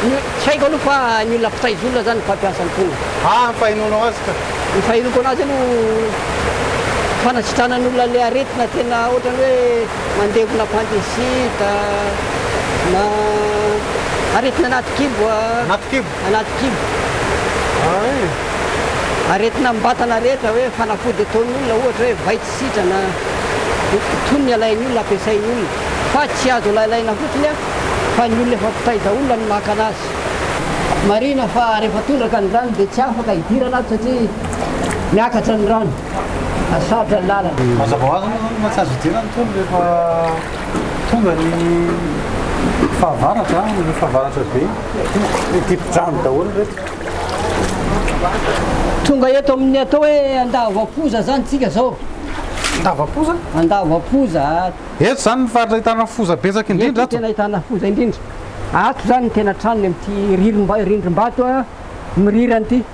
Speaker 6: ny, tsy haiko aloha fa ny olona mpitaiza olona zany no mpampiasa ny tongony.
Speaker 1: Ah, ny fahenoanao azy ka.
Speaker 6: Ny fahenoako anazy aloha fanasitranan'olona le aretina tena ohatrany hoe mandevona appendicite na aretina anaty kibo a.
Speaker 1: Anaty kibo?
Speaker 6: Anaty kibo.
Speaker 1: Ay.
Speaker 6: Aretina am-batana rehetra hoe fanafody ataon'olona ohatra hoe vay tsy sitrana, itony ny alain'ny olona ampiasain'ny olona fa tsy azo alailaina fotsiny a fa ny olona efa mpitaiza olona no maka anazy. Marihina fa rehefa tondraka ny rano dia tsy afaka hidirana ato satria miakatra ny rano ary sarotra ny lalana.
Speaker 1: Mazava ho azy moa zany fa tsy azo idirana itony rehefa tonga ny fahavaratra, ny fahavaratra be. Dibo-drano daholo ireto.
Speaker 6: Tonga eto amin'ny atao hoe Andavapoza zany tsika zao.
Speaker 1: Andavapoza?
Speaker 6: Andavapoza.
Speaker 1: Eto zany ny faritra ahitana foza betsaka indrindra
Speaker 6: ato. Eto tena ahitana foza indrindra. Ato zany ny tena tranony amin'ity ririmba rindrim-bato mirirana ity.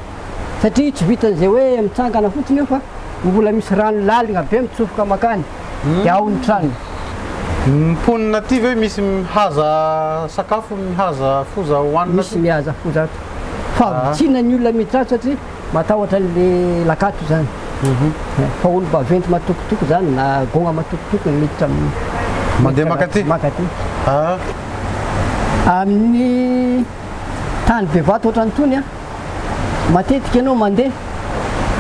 Speaker 6: Satria tsy vitan'izay hoe mitsangana fotsiny eo fa mbola misy rano lalina be mitsofoka makany dia ao ny tranony.
Speaker 1: Ny mponina aty ve misy mihaza sakafo, mihaza foza hohanina
Speaker 6: aty? Misy mihaza foza ato. Fa vitsiana ny olona miditra ato satria matahotra an'le lakato izany. Fa olo-baventy matokotoko izany na gôgna matokotoko no miditra amin'ny
Speaker 1: Mandeha mankaty?
Speaker 6: Mankaty. Amin'ny tany be vato ohatran'itony an, matetika ianao mandeha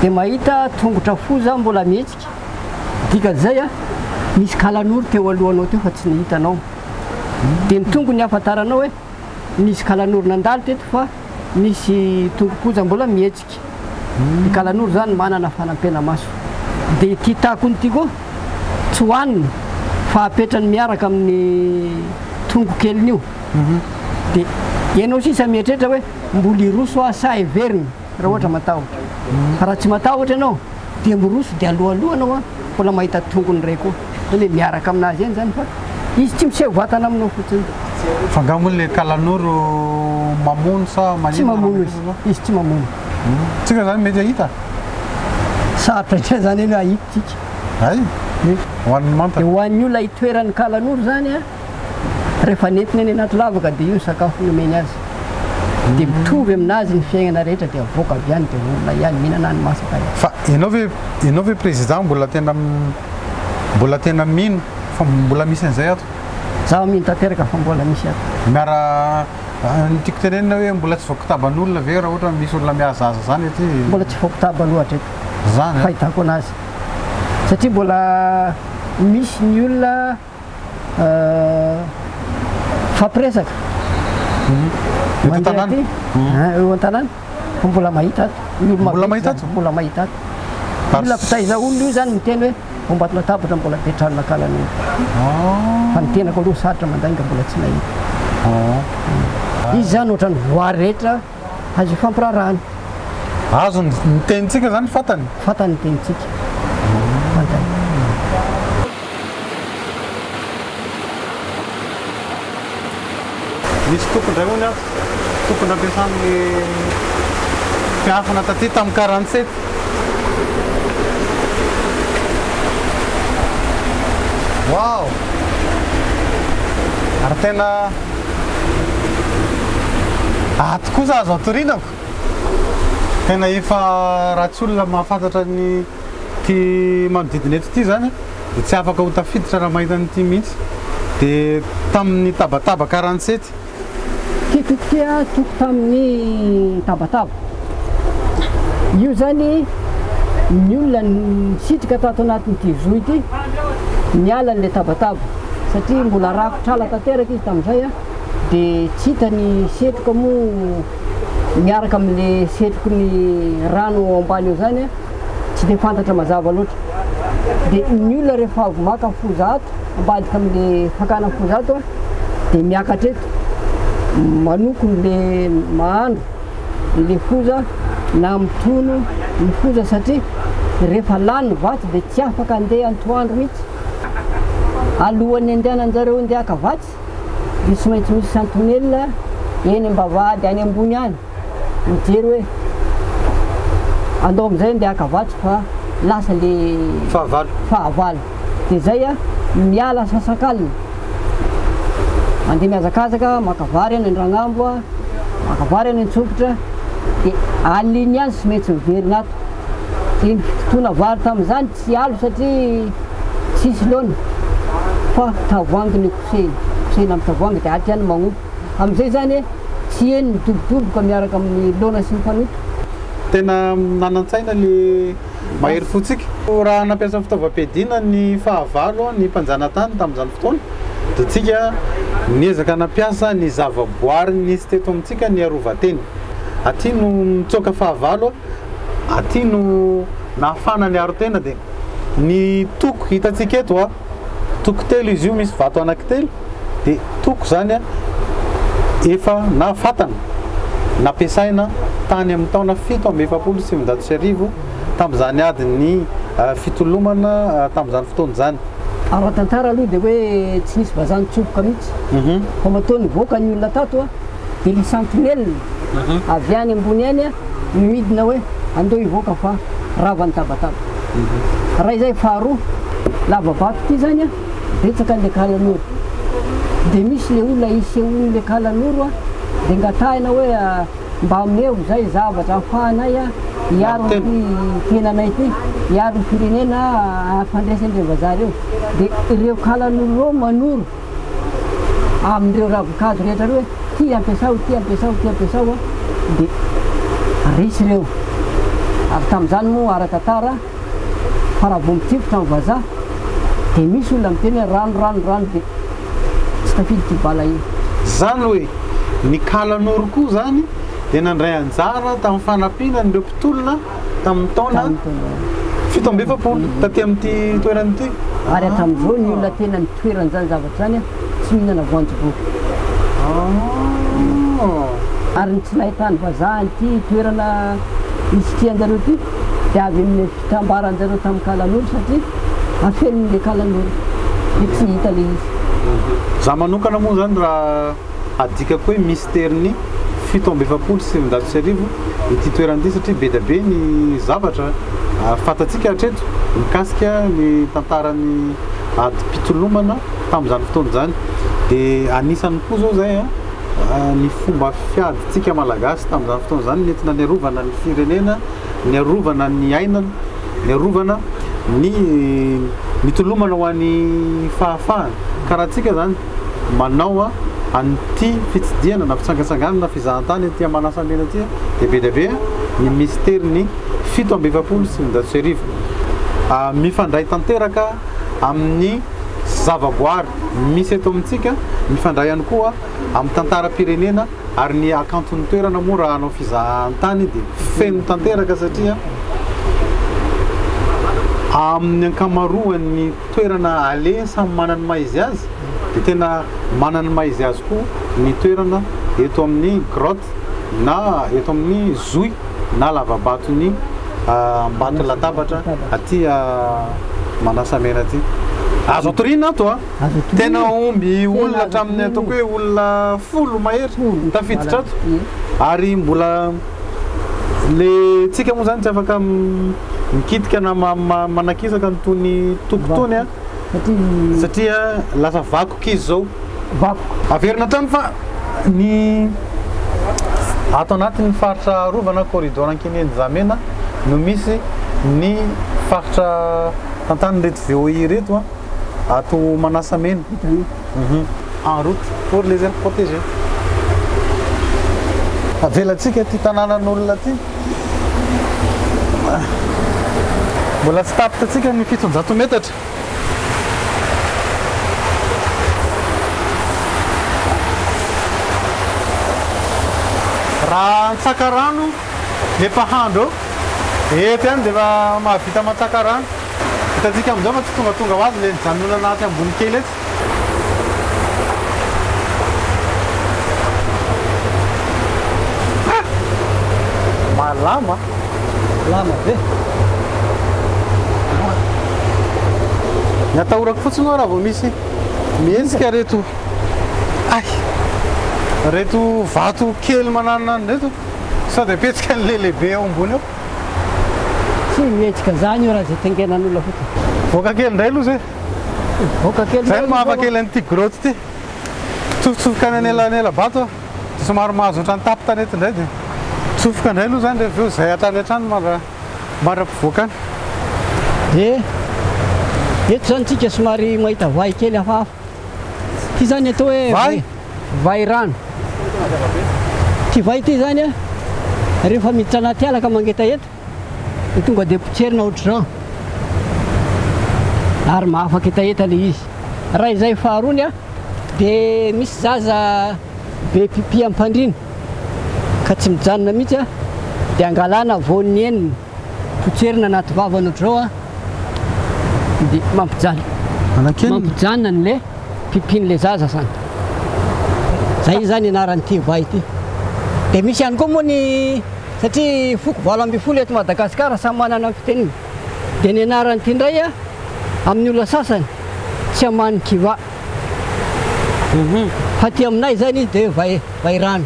Speaker 6: dia mahita tongotra foza mbola mihetsika, dikan'izay an, nisy kalanoro teo alohanao teo fa tsy nihitanao. Dia ny tongony ahafantaranao hoe nisy kalanoro nandalo teto fa nisy tongo-poza mbola mihetsika. Ny kalanoro izany manana fanampena-maso. Dia ity takony ity koa tsy hohaniny fa apetrany miaraka amin'ny tongo-keliny io. Dia ianao sisa mieritreritra hoe mbola hiroso aho sa heverina raha ohatra matahotra. Fa raha tsy matahotra ianao dia miroso dia alohaloha ianao mbola mahita tongony iray koa. Zany hoe miaraka aminazy eny zany fa izy tsy miseho vatana aminao fotsiny.
Speaker 1: Fa angaha moa le kalanoro mamono sa maninona?
Speaker 6: Tsy mamono izy, izy tsy mamono.
Speaker 1: Tsika zany mety hahita?
Speaker 6: Sarotra indray zany eny hoe hahita tsika.
Speaker 1: Hay? Hoan'ny manta.
Speaker 6: Dia ho an'ny olona itoeran'ny kalanoro zany an, rehefa nentiny any anaty lavaka dia io ny sakafo nomeny azy. Dia mitovy aminazy ny fiainana rehetra dia avoaka avy any dia olona ihany mihinana any masaka ihany.
Speaker 1: Fa ianao ve ianao ve président mbola tena mbola tena mino fa mbola misy an'izay ato?
Speaker 6: Zaho mino tanteraka fa mbola misy ato.
Speaker 1: Miara ny tiako tenenina hoe mbola tsy voakitaban'olona ve raha ohatra misy olona mihazahaza zany aty?
Speaker 6: Mbola tsy voakitaba aloha hatreto.
Speaker 1: Zany?
Speaker 6: Fahitako anazy. Satria mbola misy ny olona Mifampiresaka.
Speaker 1: Eto an-tanàna?
Speaker 6: Eo an-tanàna. Fa mbola mahita ato. Ny olona
Speaker 1: Mbola mahita ato?
Speaker 6: Mbola mahita ato. Olona mpitaiza olona io zany miteny hoe ao Ambatolatabatra mbola be trano nakalan'olo. Fa ny tenako aloha sarotra mandainga mbola tsy nahita. Izy zany ohatran'ny voary rehetra azo ifampiraharahana.
Speaker 1: Azony, ny tenintsika zany fantany?
Speaker 6: Fantany ny tenintsika. Fantany.
Speaker 1: Nisy toko indray hono ato, toko nampiasan'ny mpiafina taty tamin'ny 47. Wow! Ary tena ato kosa azo atoriana ko. Tena efa raha tsy olona mahafantatra ny ity manodidina eto ity zany dia tsy afaka ho tafiditra raha mahita an'ity mihitsy. Dia tamin'ny tabataba 47.
Speaker 6: Ity toko ity a, toko tamin'ny tabataba. Io zany ny olona nisitrika tato anatin'ity zohy ity niala an'ilay tabataba satria mbola rakotra ala tanteraka izy tamin'izay a, dia tsy hita ny setroka moa miaraka amin'ilay setroky ny rano ao ambany eo zany a. Tsy dia fantatra mazava loatra. Dia ny olona rehefa avy maka foza ato, ambadika amin'le fakana foza ato, dia miakatra eto, manoko le mahandro le foza na mitono ny foza satria rehefa lany ny vatsy dia tsy afaka andeha antoandro mihitsy. Alohan'ny andehanan-jareo andeha haka vatsy dia tsy maintsy misy santinelle eny am-bavahady any ambony any. mijery hoe andao amizay andeha haka vatsy fa lasa le
Speaker 1: fahavalo
Speaker 6: fahavalo de zay a miala sasakalina mandeha mihazakazaka maka vary any Andragnambo a maka vary any Antsompitra de alina ihany tsy maintsy miverina ato de ny fitotoana vary tamin'izany tsy alo satria tsisy laona fa tavoahangy ny kosehina kosehina amin'ny tavoahangy de aty ihany magnompo Amin'izay izany tsy heno ny dobodoboka miaraka amin'ny laona sy ny fanoto.
Speaker 1: Tena nanan-tsaina le mahery fontsika. Raha nampiasa fitaovam-piadiana ny fahavalo, ny mpanjanatany tamin'izany fotoana, dia tsika niezaka nampiasa ny zavaboary nisy teto amintsika niarovan-tena. Aty no nitsoaka fahavalo, aty no nahafahana niaro tena dia ny toko hitantsika eto, toko telo izy io misy vato anankitelo. Dia toko izany efa na fatana nampiasaina tany amin'ny taona 1947 tamin'izany adin'ny fitolomana tamin'izany fotoana izany.
Speaker 6: Ara-tantara aloha dia hoe tsy nisy vazaha nitsofoka mihitsy fa matoa nivoaka ny olona tato dia le sentinelle avy any ambony any no midina hoe andao hivoaka fa rava ny tabataba. Raha izay faharoa, lava-bato ity izany. Betsaka le kalanoro. De misy le olona isehoan'le kalanoro a, de ngatahina hoe mba omeo zay zavatra ahafahanay hiaro an'ity tenanay ity, hiaro ny firenena hampandresy an'ireo vazaha ireo. De ireo kalanoro ireo manoro amin'ireo ravin-kazo rehetra ireo hoe ty ampiasao, ty ampiasao, ty ampiasao a, de resy ireo. Ary tamin'izany moa ara-tantara, Fa raha vao mitifitra ny vazaha dia misy olona miteny hoe rano rano rano dia tsy tafiditra io bala io.
Speaker 1: Zany hoe ny kalanoro koa zany dia nandray anjara tamin'ny fanampiana an'ireo mpitolona tamin'ny taona 47 taty amin'ity toerana ity.
Speaker 6: Ary hatramin'izao ny olona tena nitoeran'izany zavatra izany tsy mihinana voanjobory. Ary ny tsy nahitany vazaha an'ity toerana nisitrihan-jareo ity dia avy amin'ny fitambaran-jareo tamin'ny kalanoro satria afenin'ilay kalanoro dia tsy hita ilay izy.
Speaker 1: Za manokana moa zany raha adikako hoe mystère-ny 1947 ity toerana ity satria be dia be ny zavatra fantatsika hatreto mikasika ny tantaran'ny adim-pitolomana tamin'izany fotoana izany. Dia anisany koa izao izay ny fomba fiadintsika Malagasy tamin'izany fotoana izany nentina niarovana ny firenena, niarovana ny aina, niarovana ny nitolomana ho an'ny fahafahana. Ka raha antsika izany manao an'ity fitsidihana na fitsangatsanganana na fizahantany aty Manasamena aty dia be dia be ny misterin'ny 1947. Mifandray tanteraka amin'ny zavaboary misy eto amintsika, mifandray ihany koa amin'ny tantaram-pirenena ary ny hakanton'ny toerana moa raha hanao fizahantany dia feno tanteraka satria amin'ny ankamaroan'ny toerana aleha samy manana ny maha izy azy dia tena manana ny maha izy azy koa ny toerana eto amin'ny grotte na eto amin'ny zohy na lavabaton'ny Ambato latabatra aty Manasamena aty. Azo atoriana ato a! Tena omby olona hatramin'ny ataoko hoe olona folo mahery tafiditra ato. Ary mbola le tsika moa zany tsy afaka mikitika na manakisaka an'itony toko itony a! Satria lasa vakoka izy zao.
Speaker 6: Vakoka.
Speaker 1: Averina hatrany fa ny ato anatin'ny faritra arovana corridor Ankininjamena no misy ny faritra tantanin'ireto VOI ireto ato Manasamena. En route pour les aires protégées. Avelantsika ity tanànan'olona ity. Mbola tsy tapitra antsika ny 700 metatra. Raha antsaka rano le mpahandro eo. Eto ihany dia efa mahavita matsaka rano. Hitantsika amin'izao fa tsy tongatonga ho azy ilay nijanonana atsy ambony kely etsy. Malama.
Speaker 6: Malama be.
Speaker 1: Ny atahorako fotsiny hoa raha vao misy mihetsika reto ay reto vato kely mananona reto sao dia apetsika an'ilay lehibe ao ambony ao.
Speaker 6: Tsy mihetsika zany io raha izay taingenan'olona fotsiny.
Speaker 1: Voaka kely indray aloha zay.
Speaker 6: Voaka kely.
Speaker 1: Zay no mahafa kely an'ity grotte ity. Tsofotsofoka any anelanela-bato aho. Dia somary mahazo ohatran'ny tampon-tanety indray dia tsofoka indray aloha izany rehefa avy eo izay hatrany hatrany mandra-pivoaka any.
Speaker 6: Dia eto izany tsika somary mahita vay kely hafahafa. Ity izany atao hoe
Speaker 1: Vay?
Speaker 6: vay rano. Ity vay ity izany a, rehefa miditra anaty ala ka mangetaheta dia tonga dia potserina ohatr'izao. Ary mahafaka hetaheta ilay izy. Raha izay faharoany a, dia misy zaza be pipi am-pandriana ka tsy mijanona mihitsy a, dia angalana voan'ny enina, potserina anaty vavany ohatr'izao a, dia mampijanona.
Speaker 1: Anankenina?
Speaker 6: Mampijanona an'ilay pipin'ilay zaza zany. Zay zany anaran'ity vay ity. Dia misy ihany koa moa ny satria foko 18 eto Madagasikara samy manana ny fiteniny. Dia ny anaran'ity indray a, amin'ny olona sasany tsy amany kiva. Fa aty aminay zany izy dia vay vay rano.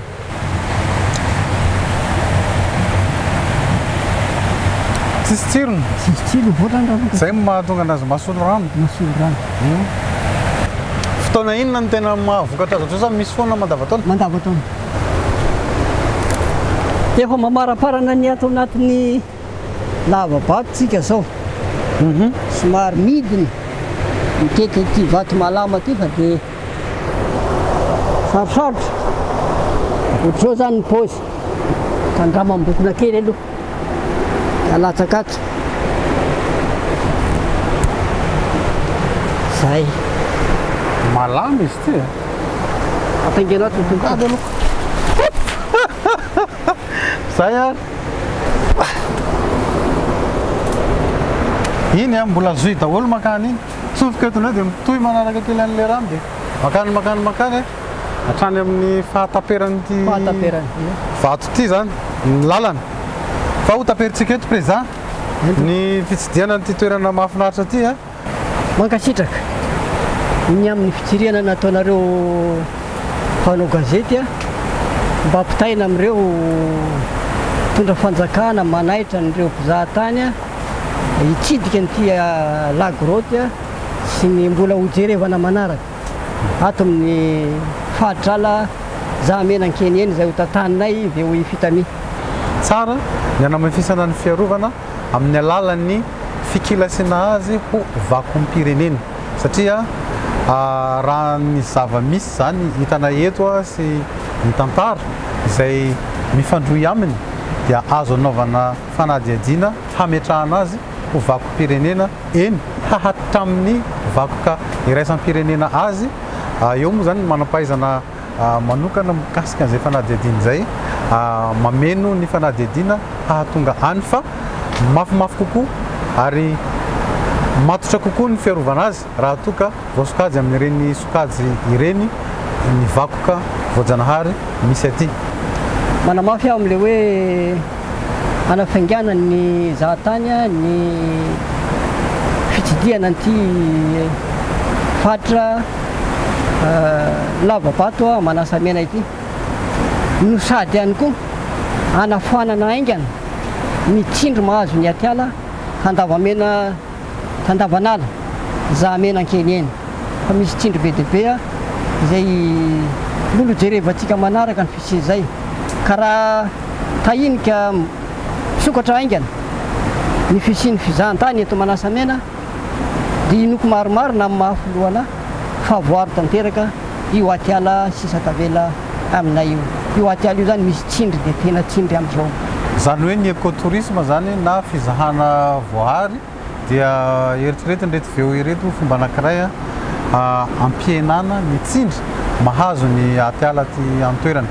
Speaker 1: Tsisy tsirony.
Speaker 6: Tsisy tsirony voatrany rano.
Speaker 1: Zay no mahatonga anazy mahasolo rano.
Speaker 6: Mahasolo rano.
Speaker 1: Fotoana inona no tena mahavokatra azy ohatr'izao sa misy foana mandavantaona?
Speaker 6: Mandavantaona. Efa mamaraparana ny ato anatin'ny lava-bato tsika zao. Somary midina mitety ity vato malama ity fa dia sarosarotra. Ohatr'izao zany ny paozy. Tandramam-bokona kely aloha. Dia alatsaka ato. Zay.
Speaker 1: Malama izy ity e.
Speaker 6: Ataingeno ato ny tongotra.
Speaker 1: Ady aloha. Zay ary. Iny a, mbola zohy daholo mankany iny. Tsofoka eto indray dia mitohy manaraka kely an'ilay rano dia mankany mankany mankany e. Hatrany amin'ny fahataperan'ity
Speaker 6: Fahataperany.
Speaker 1: vato ity zany ny lalana. Fa ho taperintsika eto président ny fitsidihana an'ity toerana mahafinaritra ity a.
Speaker 6: Mankasitraka ny amin'ny fitsirihana nataonareo mpanao gazety mba ampitaina amin'ireo mpitondra fanjakana manaitra an'ireo mpizahatany hitsidika an'ity La Grotte sy ny mbola hojerevana manaraka ato amin'ny faritr'ala Zahamena Ankeniheny izay hotantaninay VOI Fitami.
Speaker 1: Tsara ny hanamafisana ny fiarovana amin'ny alalan'ny fikilasiana azy ho vakom-pirenena satria raha ny zava-misy izany hitanay eto sy ny tantara izay mifandrohy aminy dia azo anaovana fanadihadiana hametrahana azy ho vakom-pirenena, eny hatramin'ny vakoka iraisam-pirenena azy. Eo moa izany ny manam-pahaizana manokana mikasika an'izay fanadihadiana izay, mameno ny fanadihadiana hahatonga any fa mafimafy kokoa ary matotra kokoa ny fiarovana azy raha toa ka voasokajy amin'ireny sokajy ireny ny vakoka voajanahary misy aty.
Speaker 6: Manamafy aho amin'ilay hoe hanafaingana ny zahatany ny fitsidihana an'ity faritra lava-bato Manasamena ity no sady ihany koa hanafoanana haingana ny tsindry mahazo ny atiala Tandavamena Tandavanala Zahamena Ankeniheny fa misy tsindry be dia be izay mbola hojerevantsika manaraka ny fisian'izay ka raha tahiny ka misokatra haingana ny fisian'ny fizahantany eto Manasamena dia inoako maromaro na amin'ny maha filoha anah fa voaro tanteraka io atiala sisa tavela aminay io. Io atiala io izany misy tsindry dia tena tsindry amin'izao.
Speaker 1: Izany hoe ny ecotourisme izany na fizahana voahary dia eritreretin'ireto VO ireto ho fomba anankiray hampihenana ny tsindry mahazo ny atiala aty an-toerana.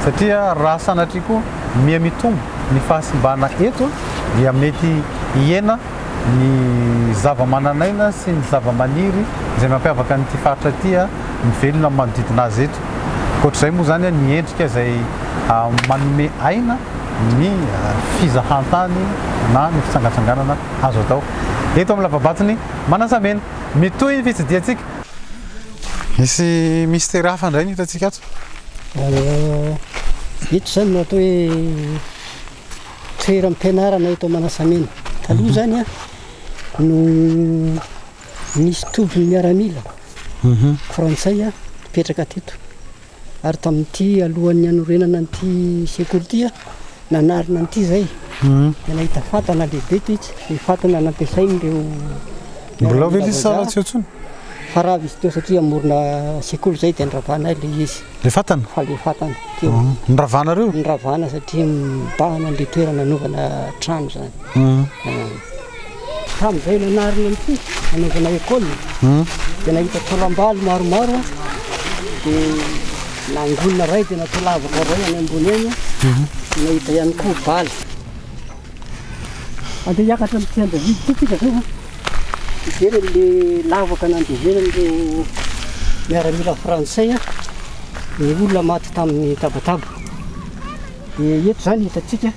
Speaker 1: Satria raha sanatria koa miha mitombo ny fahasimbana eto dia mety hihena ny zava-manan'aina sy ny zava-maniry izay mampiavaka an'ity faritra ity mivelona amin'ny manodidina azy eto. Ankoatr'izay moa izany ny endrika izay manome aina ny fizahantany na ny fitsangatsanganana azo atao eto amin'ny lavabaton'i Manasamena. Mitohy ny fitsidihantsika. Misy mystère hafa indray ny hitantsika ato.
Speaker 6: Eto izany no atao hoe toeram-pianarana eto Manasamena. Taloha izany an, no nisy tobin'ny miaramila frantsay nipetraka teto. Ary tamin'ity alohan'ny hanorenana an'ity sekoly ity, nanarina an'ity izay, dia nahita fatana lehibe tetsy, ny fatana nampiasain'ireo
Speaker 1: Mbola ao ve ilay izy sa tsy ao intsony?
Speaker 6: Fa rava izy teo satria hamorona sekoly izay dia noravana ilay izy.
Speaker 1: Ilay fatana?
Speaker 6: Fa ilay fatana teo.
Speaker 1: Noravanareo?
Speaker 6: Noravana satria mibahana an'ilay toerana nanaovana trano izany. Tamin'izay nanarina an'ity nanaovana école dia nahita taolam-balo maromaro aho dia nangonina iray dia natao lavaka iray any ambony any dia nahita ihany koa bala. Andeha hiakatra amin'ity Andavidy ity tsika zao a. Hijery an'le lavaka nandevenan'ireo miaramila frantsay ny olona maty tamin'ny tabataba. Dia eto izany hitantsika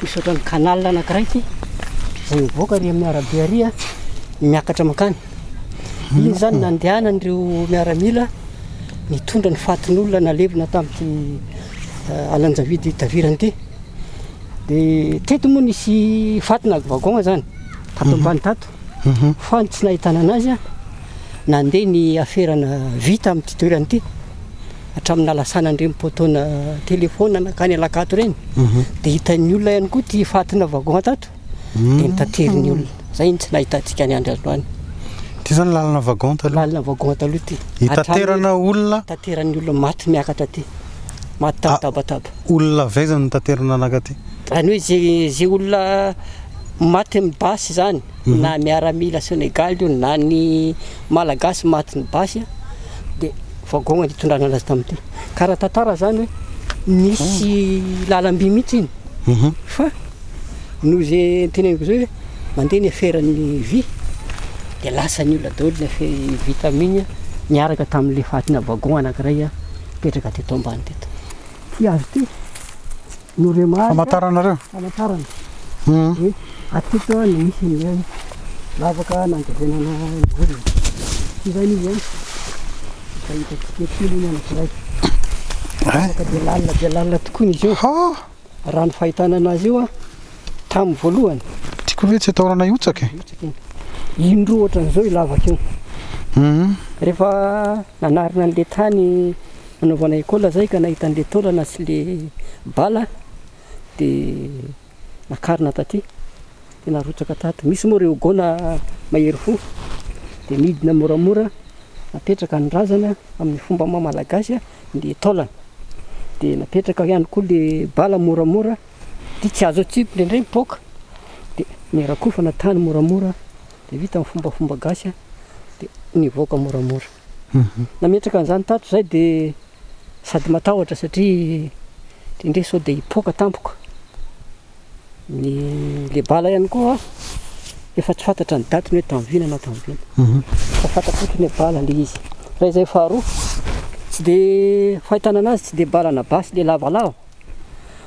Speaker 6: Misy ohatran'ny canal anankiray ity izay mivoaka ary amin'ny arabe ary miakatra mankany. Iny izany nandehanan'ireo miaramila nitondra ny fatin'olona nalevina tamin'ity alanjavidy tavirana ity. Dia teto moa nisy fatina wagon izany tato ambany tato fa ny tsy nahitana anazy nandeha ny aferana vy tamin'ity toerana ity. hatramin'ny nalasana an'ireny poteau-na telephone nankany Alakato ireny dia hitan'ny olona ihany koa ity fatina wagon tato dia notaterin'ny olona. Izay no tsy nahitantsika ny andro androany.
Speaker 1: Ity izany lalana wagon taloha?
Speaker 6: Lalana wagon taloha ity.
Speaker 1: Hitaterana olona?
Speaker 6: Hitateran'ny olona maty miakatra aty. Maty tamin'ny tabataba.
Speaker 1: Olona avy aiza no nitaterana nankaty?
Speaker 6: Izany hoe izay olona maty amin'ny basy izany na miaramila Senegaly io na ny Malagasy matin'ny basy dia Wagon nitondrana anazy tamin'ity. Ka raha tantara zany hoe nisy lalam-by mihitsy iny fa noho izay teneniko izay hoe mandeha ny aferan'ny vy dia lasa ny olona daholo ny afe- vy tamin'iny niaraka tamin'ilay fatina wagon anankiray nipetraka teto ambany teto. Ity hazo ity no remarque.
Speaker 1: Famantaranareo?
Speaker 6: Famantarana. Hoe aty no misy an'ilay lavaka nandevenana ny olona. Ity izany izy an, efa hitantsika ety aloha ny anankiray. Lavaka dia lalina dia lalina tokoa izy io. Raha ny fahitana anazy io an, tamin'ny voalohany.
Speaker 1: Ity koa ve tsy atahorana hihotsaka e?
Speaker 6: Hihotsaka iny. Indroa ohatran'izao io lavaka io. Rehefa nanarina an'ilay tany nanaovana école zay ka nahita an'ilay taolana sy le bala dia nakarina taty dia narotsaka tato. Misy moa ireo gona mahery fo dia midina moramora napetraka ny razana amin'ny fomba maha malagasy ny taolana dia napetraka ihany koa le bala moramora dia tsy azo atsipy indraindray mipoaka dia nirakofana tany moramora dia vita ny fombafomba gasy dia nivoaka moramora. Nametraka an'izany tato izay dia sady matahotra satria indraindray sao dia hipoaka tampoka. Ny le bala ihany koa efa tsy fantatra ny datiny hoe tamin'ny vina na tamin'ny vina. Fa fantatra fotsiny hoe bala le izy. Raha izay faharoa, tsy dia fahitana anazy tsy dia balana basy le lavalava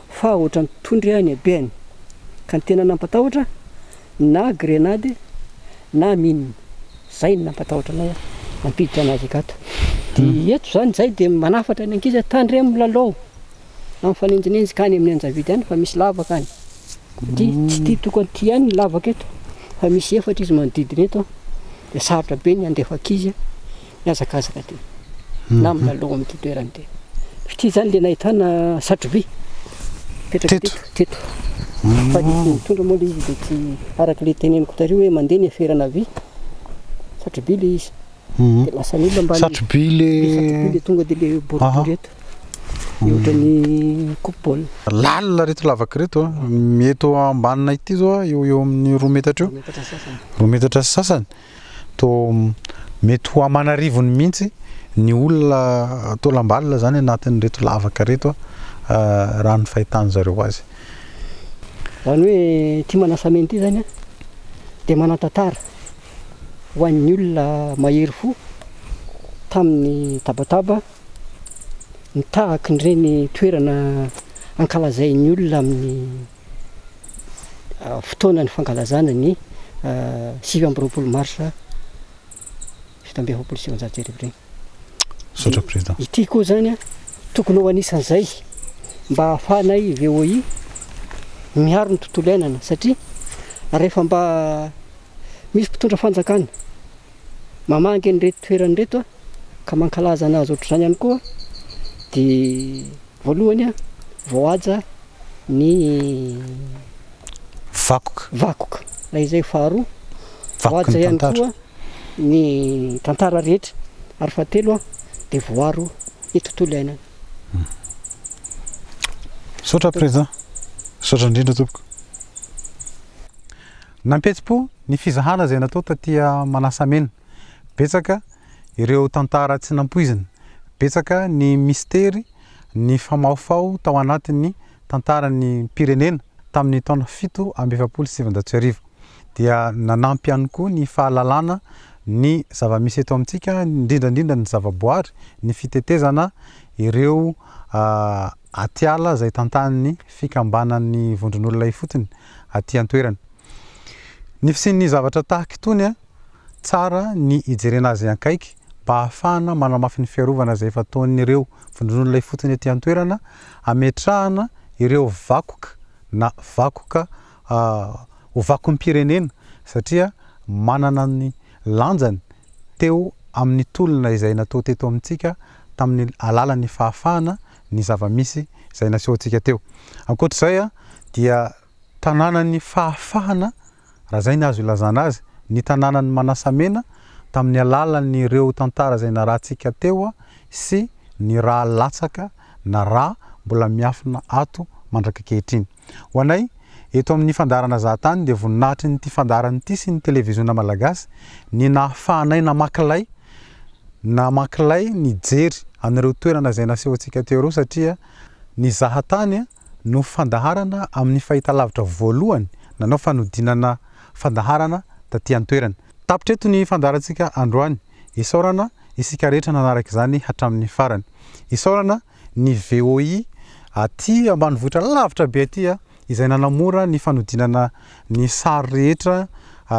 Speaker 6: fa ohatran'ny tondry ny habehany. Ka ny tena nampatahotra na grenade na mine, zay no nampatahotra anay nampiditra anazy akato. Dia eto zany zay dia manafatra ny ankizy hoe tandremo milalao na mifanenjinenjika any amin'ny anjavidy any fa misy lavaka any. Satria tsy ity tokony ity ihany ny lavaka eto fa misy efatra izy manodidina eto dia sarotra be ny handefa ankizy mihazakazaka aty na milalao amin'ity toerana ity. Ity izany ilay nahitana satroby mipetraka teto. Teto. Fa nisy nitondra moa ilay izy dia tsy araka ilay teneniko tary hoe mandeha ny aferana vy. Satroby ilay izy. Dia lasa ny olona mba
Speaker 1: Satroby ilay
Speaker 6: satroby ilay tonga dia ilay boribory eto. Ohatran'ny coupe baolina.
Speaker 1: Lalina ireto lavaka ireto a. Eto ambaninay ity izao eo eo amin'ny roa metatra eo. Roa metatra sy sasany. Toa mety ho aman'arivony mihitsy ny olona taolam-balona izany anatin'ireto lavaka ireto raha ny fahitan-dry zareo azy.
Speaker 6: Izany hoe ity Manasamena ity izany dia manan-tantara ho an'ny olona mahery fo tamin'ny tabataba ny tahaky ireny toerana ankalazain'ny olona amin'ny fotoanan'ny fankalazana ny 29 marsa 1947 ireny.
Speaker 1: Misaotra Président.
Speaker 6: Ity koa zany a, tokony ho anisan'izay mba ahafahanay VOI miaro ny tontolo iainana satria rehefa mba misy mpitondra fanjakana mamangy an'ireto toerana ireto a, ka mankalaza anazy ohatr'izany ihany koa dia voalohany a, voahaja ny
Speaker 1: Vakoka.
Speaker 6: Vakoka. Raha izay faharoa,
Speaker 1: Vakoky
Speaker 6: voahaja
Speaker 1: ny
Speaker 6: ihany
Speaker 1: tantara.
Speaker 6: koa ny tantara rehetra ary fahatelo dia voaro ny tontolo iainana.
Speaker 1: Misaotra Président. Misaotra indrindra tompoko. Nampihetsi-po ny fizahana izay natao taty Manasamena. Betsaka ireo tantara tsy nampoizina. Betsaka ny mistery nifamahofaho tao anatin'ny tantaran'ny pirenena tamin'ny taona 1947. dia nanampy ihany koa ny fahalalana ny zava-misy eto amintsika, indrindra indrindra ny zavaboary, ny fitetezana ireo atiala izay tantanin'ny fikambanan'ny vondron'olona ifotony aty an-toerana. Ny fisian'ny zavatra tahaka itony, tsara ny hijerena azy akaiky mba hahafahana manamafy ny fiarovana izay efa ataon'ireo vondron'olona ifotony aty an-toerana, hametrahana ireo vakoka na vakoka ho vakom-pirenena satria manana ny lanjany teo amin'ny tolona izay natao teto amintsika tamin'ny alalan'ny fahafahana ny zava-misy izay nasehontsika teo. Ankoatr'izay dia tanànan'ny fahafahana, raha izay ny azo ilazana azy, ny tanànan'i Manasamena tamin'ny alalan'ireo tantara izay narahantsika teo sy ny rà latsaka na rà mbola miafina ato mandrak'ankehitriny. Ho anay, eto amin'ny fandaharana Zahatany dia voninahitry ny ity fandaharana ity sy ny televiziona malagasy ny nahafahanay namaky lay namaky lay nijery an'ireo toerana izay nasehontsika teo ireo satria ny Zahatany no fandaharana amin'ny fahitalavitra voalohany nanao fanodinana fandaharana taty an-toerana. Tapitra eto ny fandaharantsika androany. Isaorana isika rehetra nanaraka izany hatramin'ny farany. Isaorana ny VOI aty ambanivohitra lavitra be aty izay nanamora ny fanodinana ny sary rehetra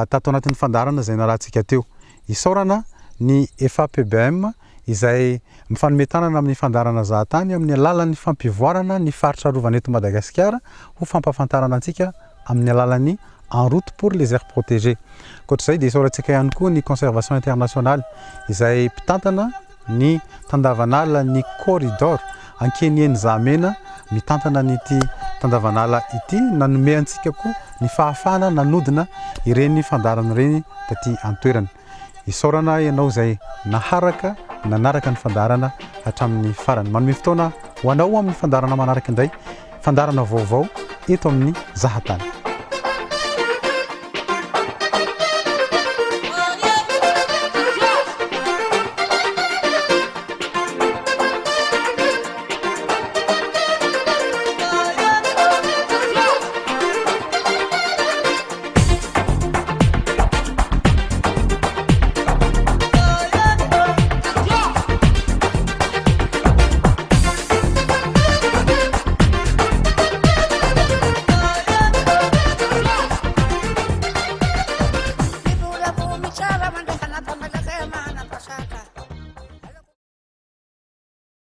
Speaker 1: tato anatin'ny fandaharana izay narahantsika teo. Isaorana ny FAPBM izay mifanome tanana amin'ny fandaharana zahatany amin'ny alalan'ny fampivoarana ny faritra arovana eto Madagasikara ho fampahafantarana antsika amin'ny alalan'ny En route pour les aires protégées. Ankoatra izay dia isaorantsika ihany koa ny Conservation Internationale izay mpitantana ny tandavanala ny Corridor Ankeniheny Zahamena mitantana an'ity tandavanala ity nanome antsika koa ny fahafahana nanodina ireny fandaharana ireny taty an-toerana. Isaorana ianao izay naharaka nanaraka ny fandaharana hatramin'ny farany. Manome fotoana ho anao amin'ny fandaharana manaraka indray, fandaharana vaovao eto amin'ny Zahatany.